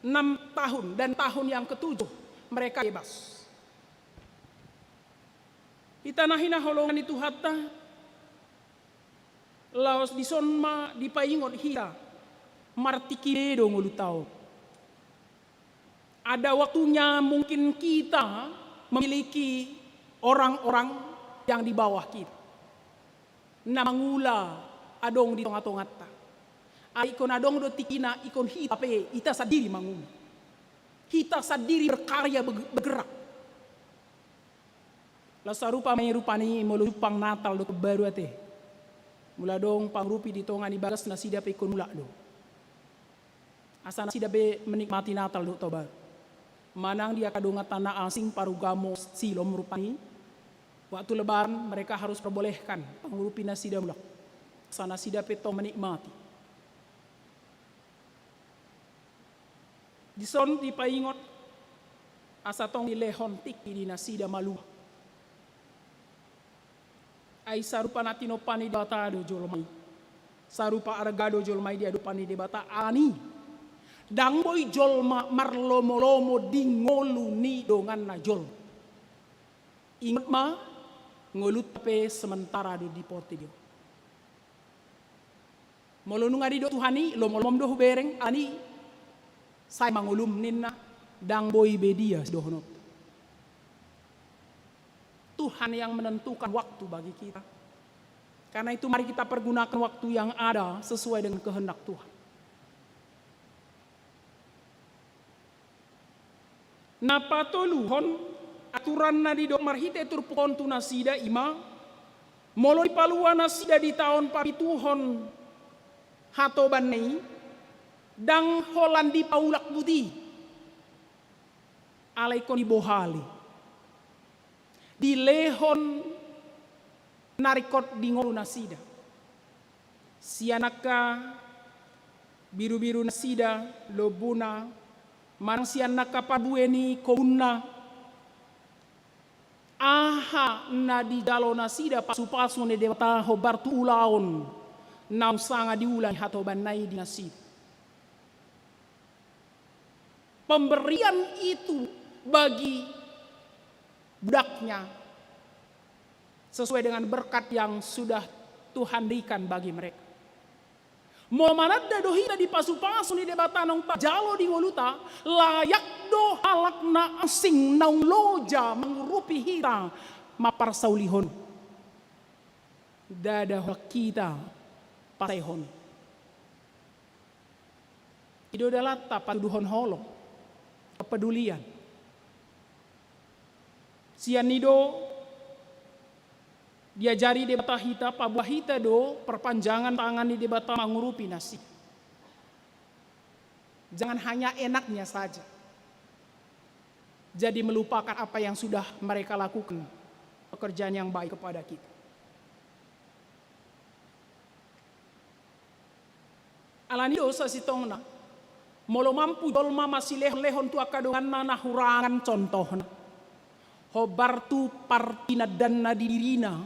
enam tahun, dan tahun yang ketujuh mereka bebas. Hita na hinaholongan ni Tuhanta, laos dison ma dipaingot hita, martingki be do ngolunta on. Ada waktunya mungkin kita memiliki orang-orang yang di bawah kita, na mangula adong di tonga-tonganta. Ai ingkon adong do tingkina ingkon hita pe, hita sandiri mangula. Hita sandiri berkarya, beg-, bergerak. Laos sarupa ma i rupani molo jumpang Natal dohot Tahun Baru ate. Molo adong pangurupi di tonga ni bagas nasida pe ingkon mulak do. Asa nasida be menikmati Natal dohot Tahun Baru. Manang di angka donganta na asing parugamo silom rupani, waktu Lebaran mereka harus perbolehkan pangurupi nasida mulak. Asa nasida pe tong menikmati. Dison dipaingot asa tong dilehon tingki di nasida malua. Ai sarupa na tinompa ni Debata do jolma i. Sarupa arga do jolma i di adopan ni Debata, alani ndang boi jolma marlomo-lomo di ngolu ni donganna jolma. Ingot ma, ngolunta pe sementara do di portibi on. Molo nunga didok Tuhan i, lomo-lomom do hubereng, alani sai ma ngolum ninna, ndang boi be dia sidohononta. Tuhan yang menentukan waktu bagi kita. Karena itu mari kita pergunakan waktu yang ada sesuai dengan kehendak Tuhan. Na patoluhon, aturan na didok marhite turpuk on tu nasida i ma, molo dipalua nasida di taon papituhon hatobanna i, ndang holan dipaulak buti. Alai ingkon dibohali, dilehon na ringkot di ngolu nasida. Sian angka birubiru nasida, lombuna, manang sian angka parbue ni kobunna. Aha na dijalo nasida pasupasu ni Debata hombar tu ulaon naung sanga diula ni hatobanna i di nasida. Pemberian itu bagi budaknya sesuai dengan berkat yang sudah Tuhan berikan bagi mereka. Molo mananda do hita di pasupasu ni Debata naung tajalo di ngoluta, layak do halak na asing naung loja mangurupi hita mamparsaulihon. Ndada holan hita pasaehon. I do dalanta patuduhon holong, kepedulian. Sian i do diajari Debata hita, paboa hita do perpanjangan tangan ni Debata mangurupi nasida. Jangan hanya enaknya saja. Jadi melupakan apa yang sudah mereka lakukan, pekerjaan yang baik kepada kita. Alani do sasintongna, molo mampu jolma masilehonlehon tu angka donganna na hurangan, contohna hombar tu partinandanna di dirina,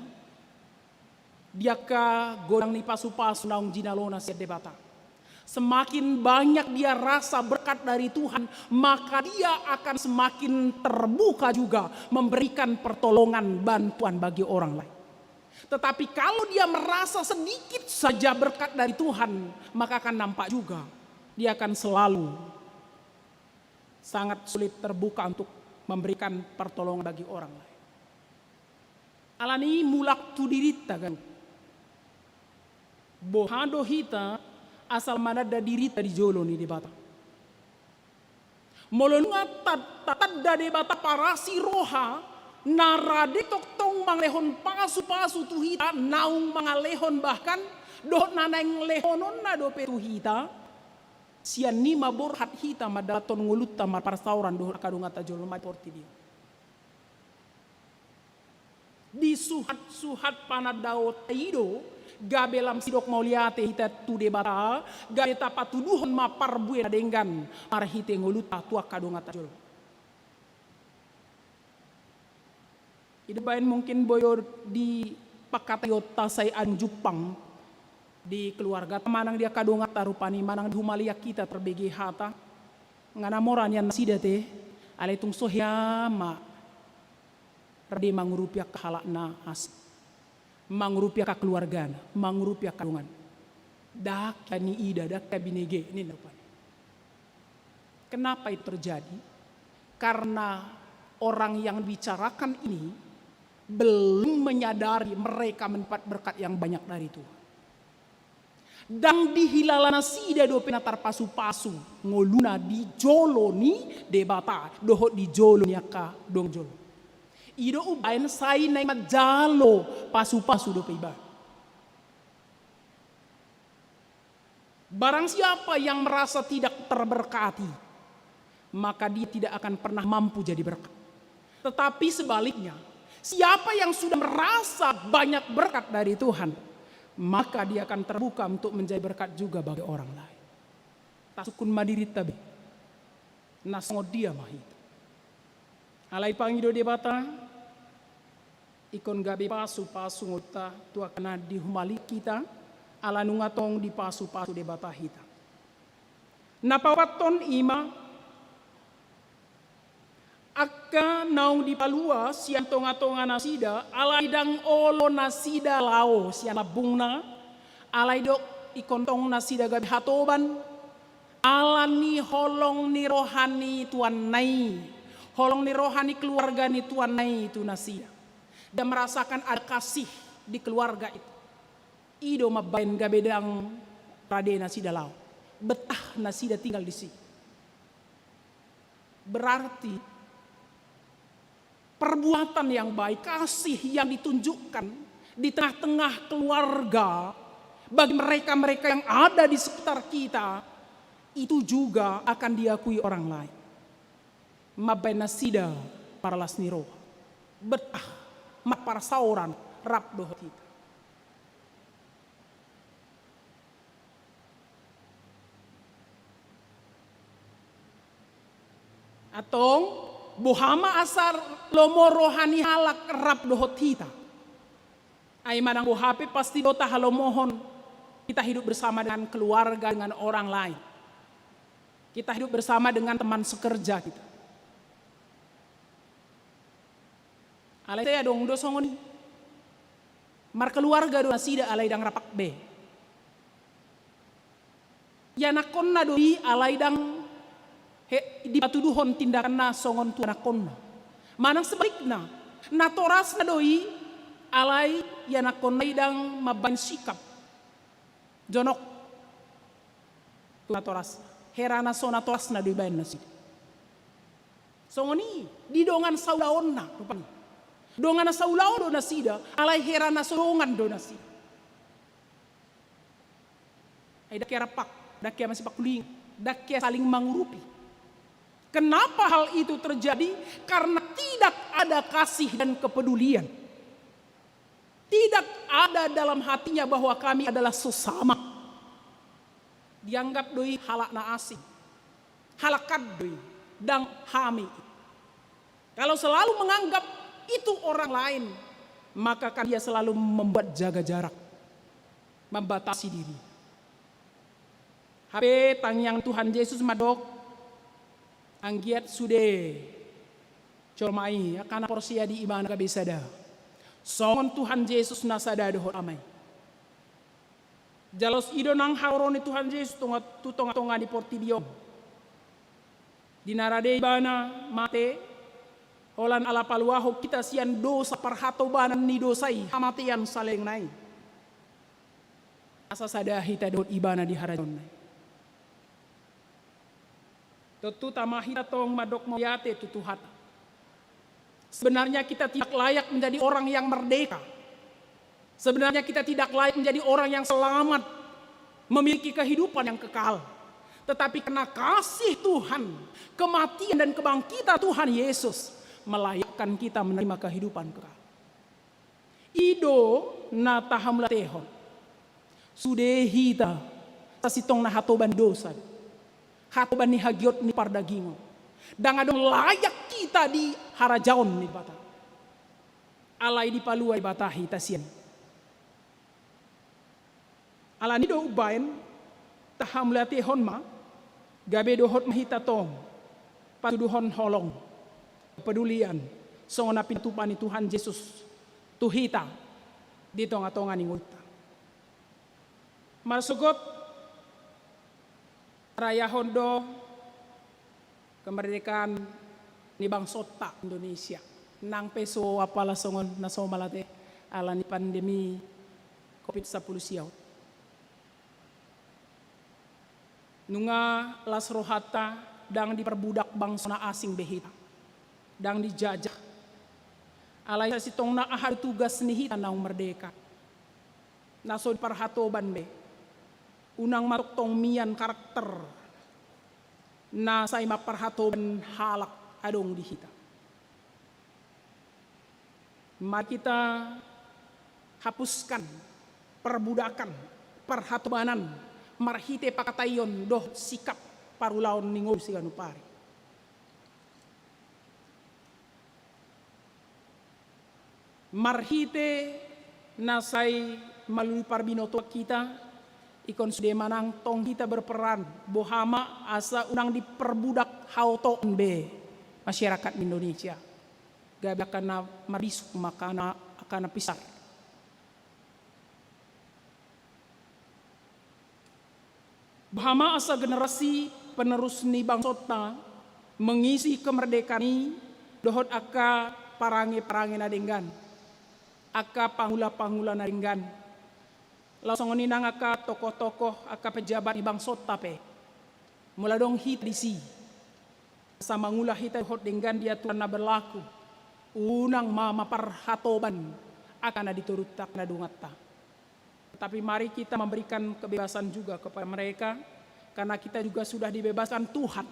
di angka godang ni pasupasu naung jinalona sian Debata, semakin banyak dia rasa berkat dari Tuhan, maka dia akan semakin terbuka juga memberikan pertolongan, bantuan bagi orang lain. Tetapi kalau dia merasa sedikit saja berkat dari Tuhan, maka akan nampak juga dia akan selalu sangat sulit terbuka untuk memberikan pertolongan bagi orang lain. Alani i mulak tu dirinta, kan? Boha do hita asal mananda dirinta di jolo ni Debata? Molo nunga ta-, tatanda Debata parasi roha na rade tongtong mangalehon pasupasu tu hita, naung mangalehon bahkan dohot na naeng lehononna dope tu hita, sian i ma borhat hita mandalanhon ngolunta marparsaoran dohot angka donganta jolma di portibi on. Disuhatsuhat panandaonta i do gabe lam sidok mauliate hita tu Debata, gabe tapatuduhon ma parbue na denggan marhite ngolunta tu angka donganta jolo. I do umbahen mungkin boi do dipangkataionta sai adong jumpang di keluargata manang di angka donganta rupani, manang di humaliang hita tarbege hata. Nga na mora nian nasida te, alai tung so hea ma rade mangurupi angka halak na asing, mangurupi angka keluargana, mangurupi angka dongan. Ndang hea niida, ndang hea binege ninna rupani. Kenapa itu terjadi? Karena orang yang dibicarakan ini belum menyadari mereka mendapat berkat yang banyak dari Tuhan. Ndang dihilala nasida dope na tarpasupasu ngoluna di jolo ni Debata dohot di jolo ni angka dongan jolo. I do umbahen sai naeng manjalo pasupasu dope iba. Barang siapa yang merasa tidak terberkati, maka dia tidak akan pernah mampu jadi berkat. Tetapi sebaliknya, siapa yang sudah merasa banyak berkat dari Tuhan, maka dia akan terbuka untuk menjadi berkat juga bagi orang lain. Tasungkun ma dirinta be. Na songon dia ma hita? Alai pangido Debata, ingkon gabe pasupasu ngolunta tu angka na di humaliang hita, ala nunga tong dipasupasu Debata hita. Na paopathon i ma, angka naung dipalua sian tongatonga nasida, alai ndang olo nasida laho sian lambungna, alai didok ingkon tong nasida gabe hatoban, ala ni holong ni roha ni tuanna i, holong ni roha ni keluarga ni tuanna i tu nasida. Dia merasakan ada kasih di keluarga itu. I do mambahen gabe ndang rade nasida laho, betah nasida tinggal disi. Berarti Perbuatan yang baik, kasih yang ditunjukkan di tengah-tengah keluarga, bagi mereka-mereka yang ada di sekitar kita, itu juga akan diakui orang lain. Mambahen nasida marlas ni roha, betah, marparsaoran rap dohot hita. Antong, boha ma asa lomo roha ni halak rap dohot hita? Ai manang boha pe, pasti do tahalomohon kita hidup bersama dengan keluarga, dengan orang lain. Kita hidup bersama dengan teman sekerja kita. Alai sai adong do songon i. Markeluarga do nasida alai ndang rap be. Ianakkonna do i alai ndang, he, dipatuduhon tindakanna songon tu anakkonna. Manang sebalikna, natorasna do i alai ianakkonna i ndang mambahen sikap jonok tu natorasna. Hera na so natorasna do ibahen nasida. Songon i di dongan saulaonna rupani. Dongan na saulaon do nasida, alai hera na so dongan do nasida. Ai ndang hea rap, ndang hea masipanghulingi, ndang hea saling mangurupi. Kenapa hal itu terjadi? Karena tidak ada kasih dan kepedulian. Tidak ada dalam hatinya bahwa kami adalah sesama. Dianggap do i halak na asing. Halak an do i, ndang hami. Kalau selalu menganggap itu orang lain, maka kan dia selalu membuat jaga jarak, membatasi diri. Hape tangiang Tuhan Jesus mandok, anggiat sude jolma i angka na porsea di Ibana gabe sada, songon Tuhan Jesus na sada dohot Ama i. Jala ulos i do nang haroro ni Tuhan Jesus tonga, tu tonga-tonga ni portibi on. Di na rade Ibana mate, holan ala paluahon hita sian dosa, parhatobanan ni dosa i, hamatean salelengna i. Asa sada hita dohot Ibana di harajaonna i. Tontu tama hita tong mandok mauliate tu Tuhanta. Sebenarnya kita tidak layak menjadi orang yang merdeka. Sebenarnya kita tidak layak menjadi orang yang selamat, memiliki kehidupan yang kekal. Tetapi karena kasih Tuhan, kematian dan kebangkitan Tuhan Yesus melayakkan kita menerima kehidupan kekal. I do na tahamuliatehon. Sude hita sasintongna hatoban dosa, hatoban ni hagiot ni pardagingon. Ndang adong layak hita di harajaon ni Debata. Alai dipalua Debata hita sian i. Alani do umbahen tahamuliatehon ma, gabe dohot ma hita tong patuduhon holong, kepedulian, songon na pinatupa ni Tuhan Jesus tu hita di tonga-tonga ni ngolunta. Marsogot rayahon do kemerdekaan ni bangsonta Indonesia. Nang pe so apala songon na somal ate, alani pandemi covid sampulu sia on. Nunga las rohanta, ndang diperbudak bangso na asing be hita, ndang dijajah. Alai sasintongna aha do tugas ni hita naung merdeka? Na so diparhatoban be. Unang ma tongtong mian karakter na sai mamparhatoban halak adong di hita. Mari kita hapuskan perbudakan, parhatobanan, marhite pangkataion dohot sikap parulaon ni ngolu siganup ari. Marhite na sai malului parbinotoan hita, ingkon sude ma nang tong hita berperan, boha ma asa unang diperbudak haotoon be masyarakat Indonesia. Gabe angka na marbisuk ma angka na, angka na pisar. Boha ma asa generasi penerus ni bangsonta mengisi kemerdekaan i dohot angka parange-parange na denggan, angka pangula-pangula na denggan. Laos songon i nang angka tokoh-tokoh, angka pejabat ni bangsonta pe. Molo adong hita disi, asa mangula hita dohot denggan di aturan na berlaku, unang ma maparhatoban angka na di torunta, angka na donganta. Tetapi mari kita memberikan kebebasan juga kepada mereka, karena kita juga sudah dibebaskan Tuhan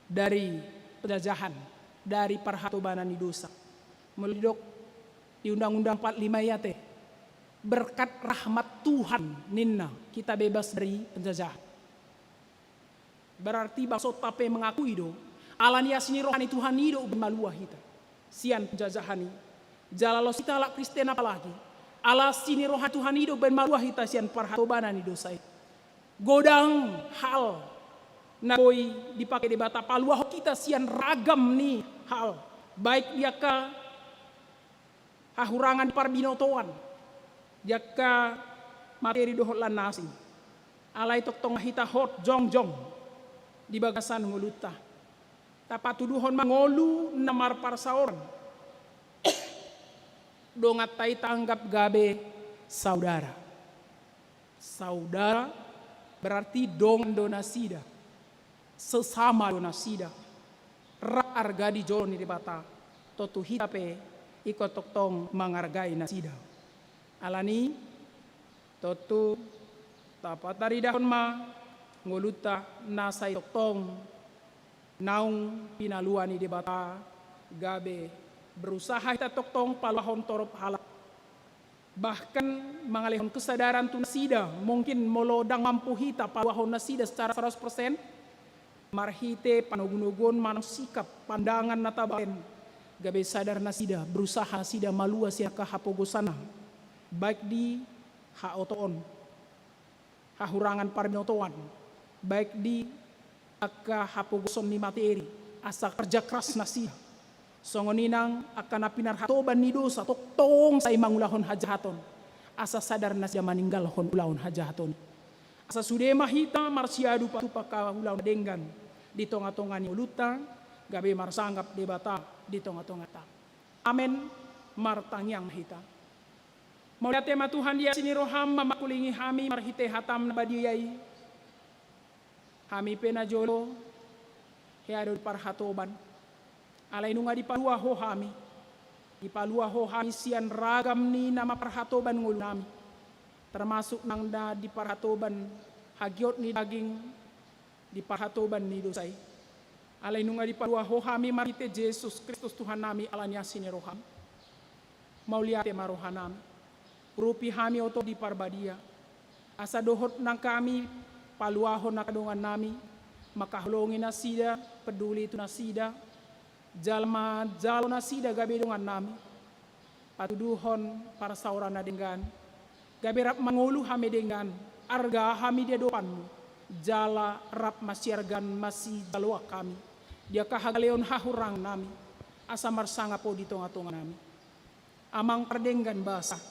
dari penjajahan, dari parhatobanan ni dosa. Molo didok di Undang-Undang empat lima i ate, berkat rahmat Tuhan ninna kita bebas dari penjajahan. Berarti bangsonta pe mengakui do, ala ni asi ni roha ni Tuhan i do umbahen malua hita sian penjajahan i. Jala laos hita halak Kristen apalagi, ala asi ni roha ni Tuhan i do umbahen malua hita sian parhatobanan ni dosa i. Godang hal na boi dipake Debata paluahon hita sian ragam ni hal, baik di angka hahurangan di parbinotoan, di angka materi dohot lan na asing. Alai tongtong hita hot jongjong di bagasan ngolunta. Tapatuduhon ma ngolu na marparsaoran. Donganta i taanggap gabe saudara. Saudara berarti dongan do nasida, sesama do nasida, rap arga di jolo ni Debata. Tontu hita pe ingkon tongtong mangargai nasida. Alani tontu tapataridahon ma ngolunta na sai tongtong naung pinalua ni Debata, gabe berusaha hita tongtong paluahon torop halak. Bahkan mangalehon kesadaran tu nasida, mungkin molo ndang mampu hita paluahon nasida secara seratus persen, marhite panogunoguon manang sikap pandangan na tabaen, gabe sadar nasida, berusaha nasida malua sian angka hapogosanna, baik di haotoon, hahurangan parbinotoan, baik di angka hapogoson ni materi, asa kerja keras nasida. Songon i nang angka na pinarhatoban ni dosa tongtong sai mangulahon hajahaton, asa sadar nasida maninggalhon ulaon hajahaton i. Asa sude ma hita marsiadu patupa angka ulaon na denggan di tongatonga ni ngolunta, gabe marsanggap Debata di tongatonganta. Amen. Martangiang ma hita. Mauliate ma Tuhan di asi ni roham, mamangkulingi hami marhite hatam na badia i. Hami pe na jolo hea do di parhatoban. Alai nunga dipalua Ho hami. Dipalua Ho hami sian ragam ni na maparhatoban ngolunami, termasuk nang na di parhatoban hagiot ni daging, di parhatoban ni dosa i. Alai nunga dipalua Ho hami marhite Jesus Kristus Tuhannami, ala ni asi ni roham. Mauliate ma rohanami. Urupi hami oto di Parbadia, asa dohot nang hami paluahon angka dongannami, mangkaholongi nasida, peduli tu nasida, jala manjalo nasida gabe dongannami. Patuduhon parsaoran na denggan, gabe rap mangolu hami denggan, arga hami di adopanmu, jala rap masiargaan masijaloan hami di angka hagaleon hahurangannami, asa marsangap Ho di tongatonganami. Amang pardenggan basa,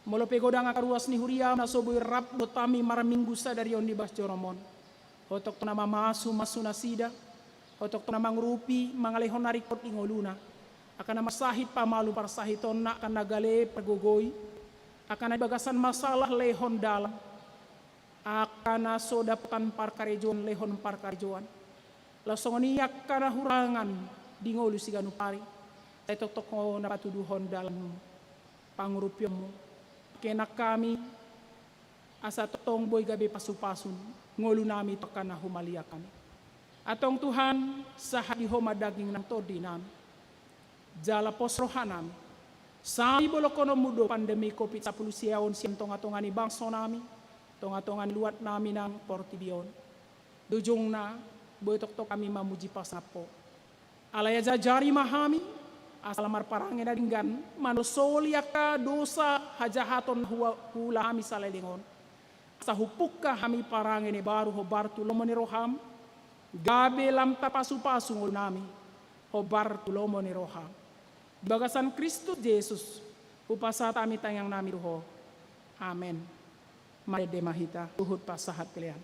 molo pe godang angka ruas ni huriam na so boi rap dohot hami marminggu sadari on di bagas joroM on, Ho tongtong na mamasumasu nasida, Ho tongtong na mangurupi, mangalehon na ringkot di ngoluna, angka na marsahit pamalum parsahitonna, angka na gale pargogoi, angka na di bagasan masalah lehon dalan, angka na so dapotan parkarejoan lehon parkarejoan, laos songon i angka na hurangan di ngolu siganup ari, sai tongtong Ho na patuduhon dalanmu, pangurupionmu. Pake nang hami, asa tongtong boi gabe pasupasu ngolunami tu angka na humaliang hami. Antong Tuhan, sahat di Ho ma daging nang tondinami. Jala pos rohanami, sai bolongkononmu do pandemi covid sampulu sia on sian tongatonga ni bangsonami, tongatonga ni luatnami nang portibi on. Di ujungna, boi tongtong hami mamuji pasangap Ho. Alai ajari ma hami, asa lam marparange na denggan, manolsoli angka dosa hajahaton na hua-, huula hami saleleng on. Asa hubuka hami parange na baru hombar tu lomo ni roham, gabe lam tapasupasu ngolunami, hombar tu lomo ni roham. Di bagasan Kristus Jesus, hupasahat hami tangiangnami tu Ho. Amen. Marende ma hita, huhut pasahat pelean.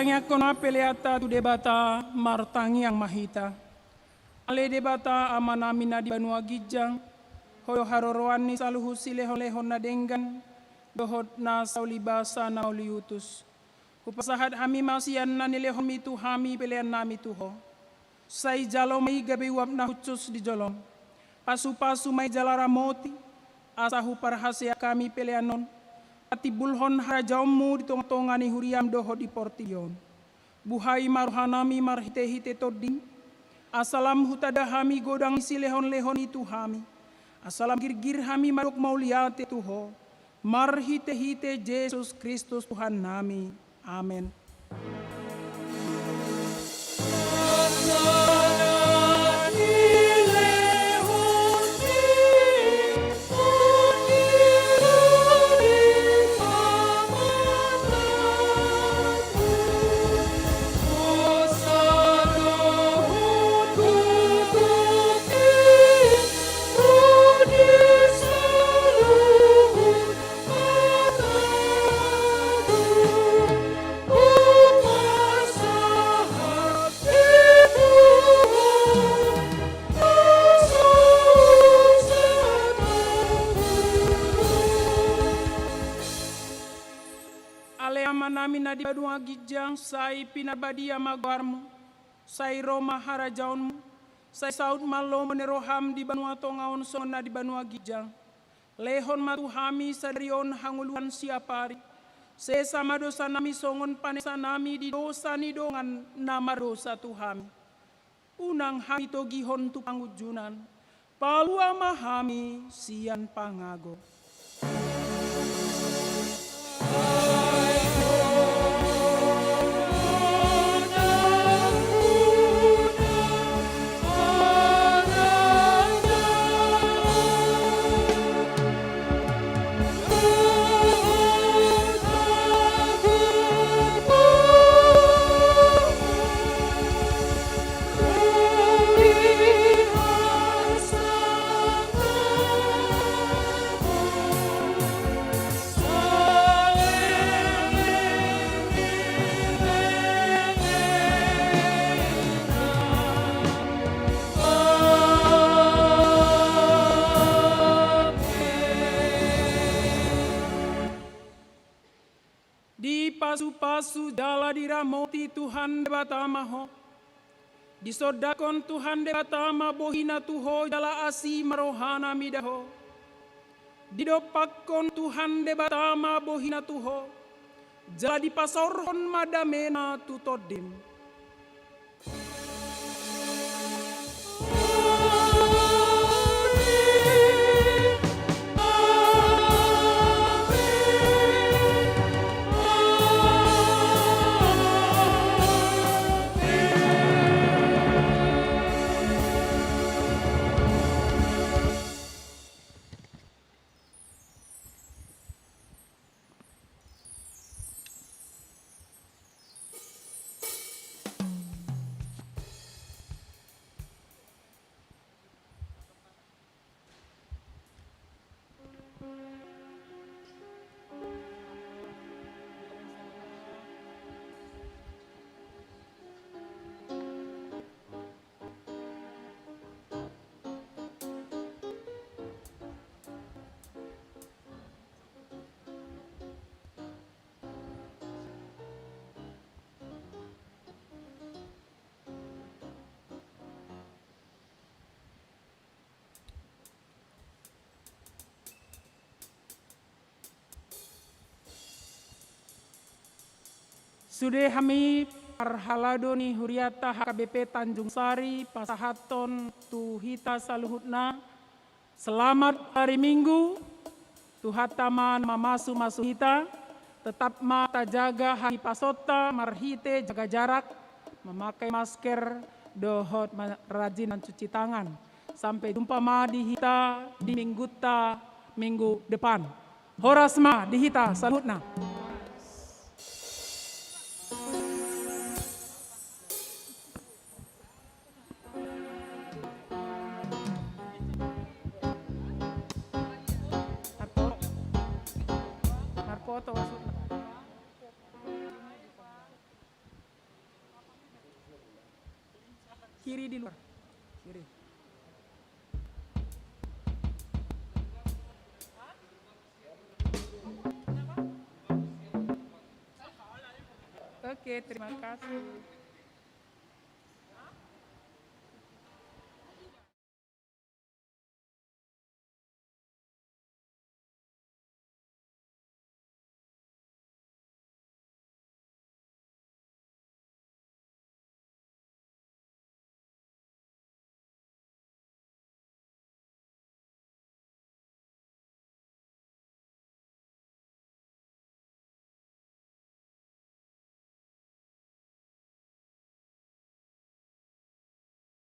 Tangiangkon ma peleanta tu Debata. Martangiang ma hita. Ale Debata, Amanami na di banua ginjang, Ho do haroroan ni saluhut silehonlehon na denggan dohot na saulibasa na mauliutus. Hupasahat hami ma sian na nilehonMi tu hami peleannami tu Ho. Sai jalo ma i gabe uap na hushus di joloM. Pasupasu ma i jala ramoti, asa huparhaseang hami pelean on patimbulhon harajaonMu di tongatonga ni huriaM dohot di portibi on. Buhai ma rohanami marhitehite TondiM, asa lam hutanda hami godang ni silehonlehon i tu hami, asa lam girgir hami mandok mauliate tu Ho, marhitehite Jesus Kristus Tuhannami. Amen. Ale Amanami na di banua ginjang, sai pinarbadia ma goarMu, sai ro ma harajaonMu, sai saut ma lomo ni rohaM di banua tonga on songon na di banua ginjang. Lehon ma tu hami sadari on hangoluan siapari. Sesa ma dosanami songon panesanami di dosa ni dongan na mardosa tu hami. Unang hami togihon tu pangunjunan. Palua ma hami sian pangago. Dipasupasu jala diramoti Tuhan Debata ma ho. Disondangkon Tuhan Debata ma bohiNa tu ho jala asi ma rohaNa mida ho. Didompakkon Tuhan Debata ma bohiNa tu ho, jala dipasaorhon ma dameNa tu tondim. Sude hami parhalado ni hurianta H K B P Tanjung Sari pasahathon tu hita saluhutna. Selamat hari Minggu. Tuhanta ma na mamasumasu hita. Tetap ma tajaga hahipasonta marhite jaga jarak, memakai masker, dohot ma-, rajin mencuci tangan. Sampai jumpa ma di hita di minggunta minggu depan. Horas ma di hita saluhutna. Marpoto, marpoto maksudna. Kiri di luar. Kiri. Oke, terima kasih.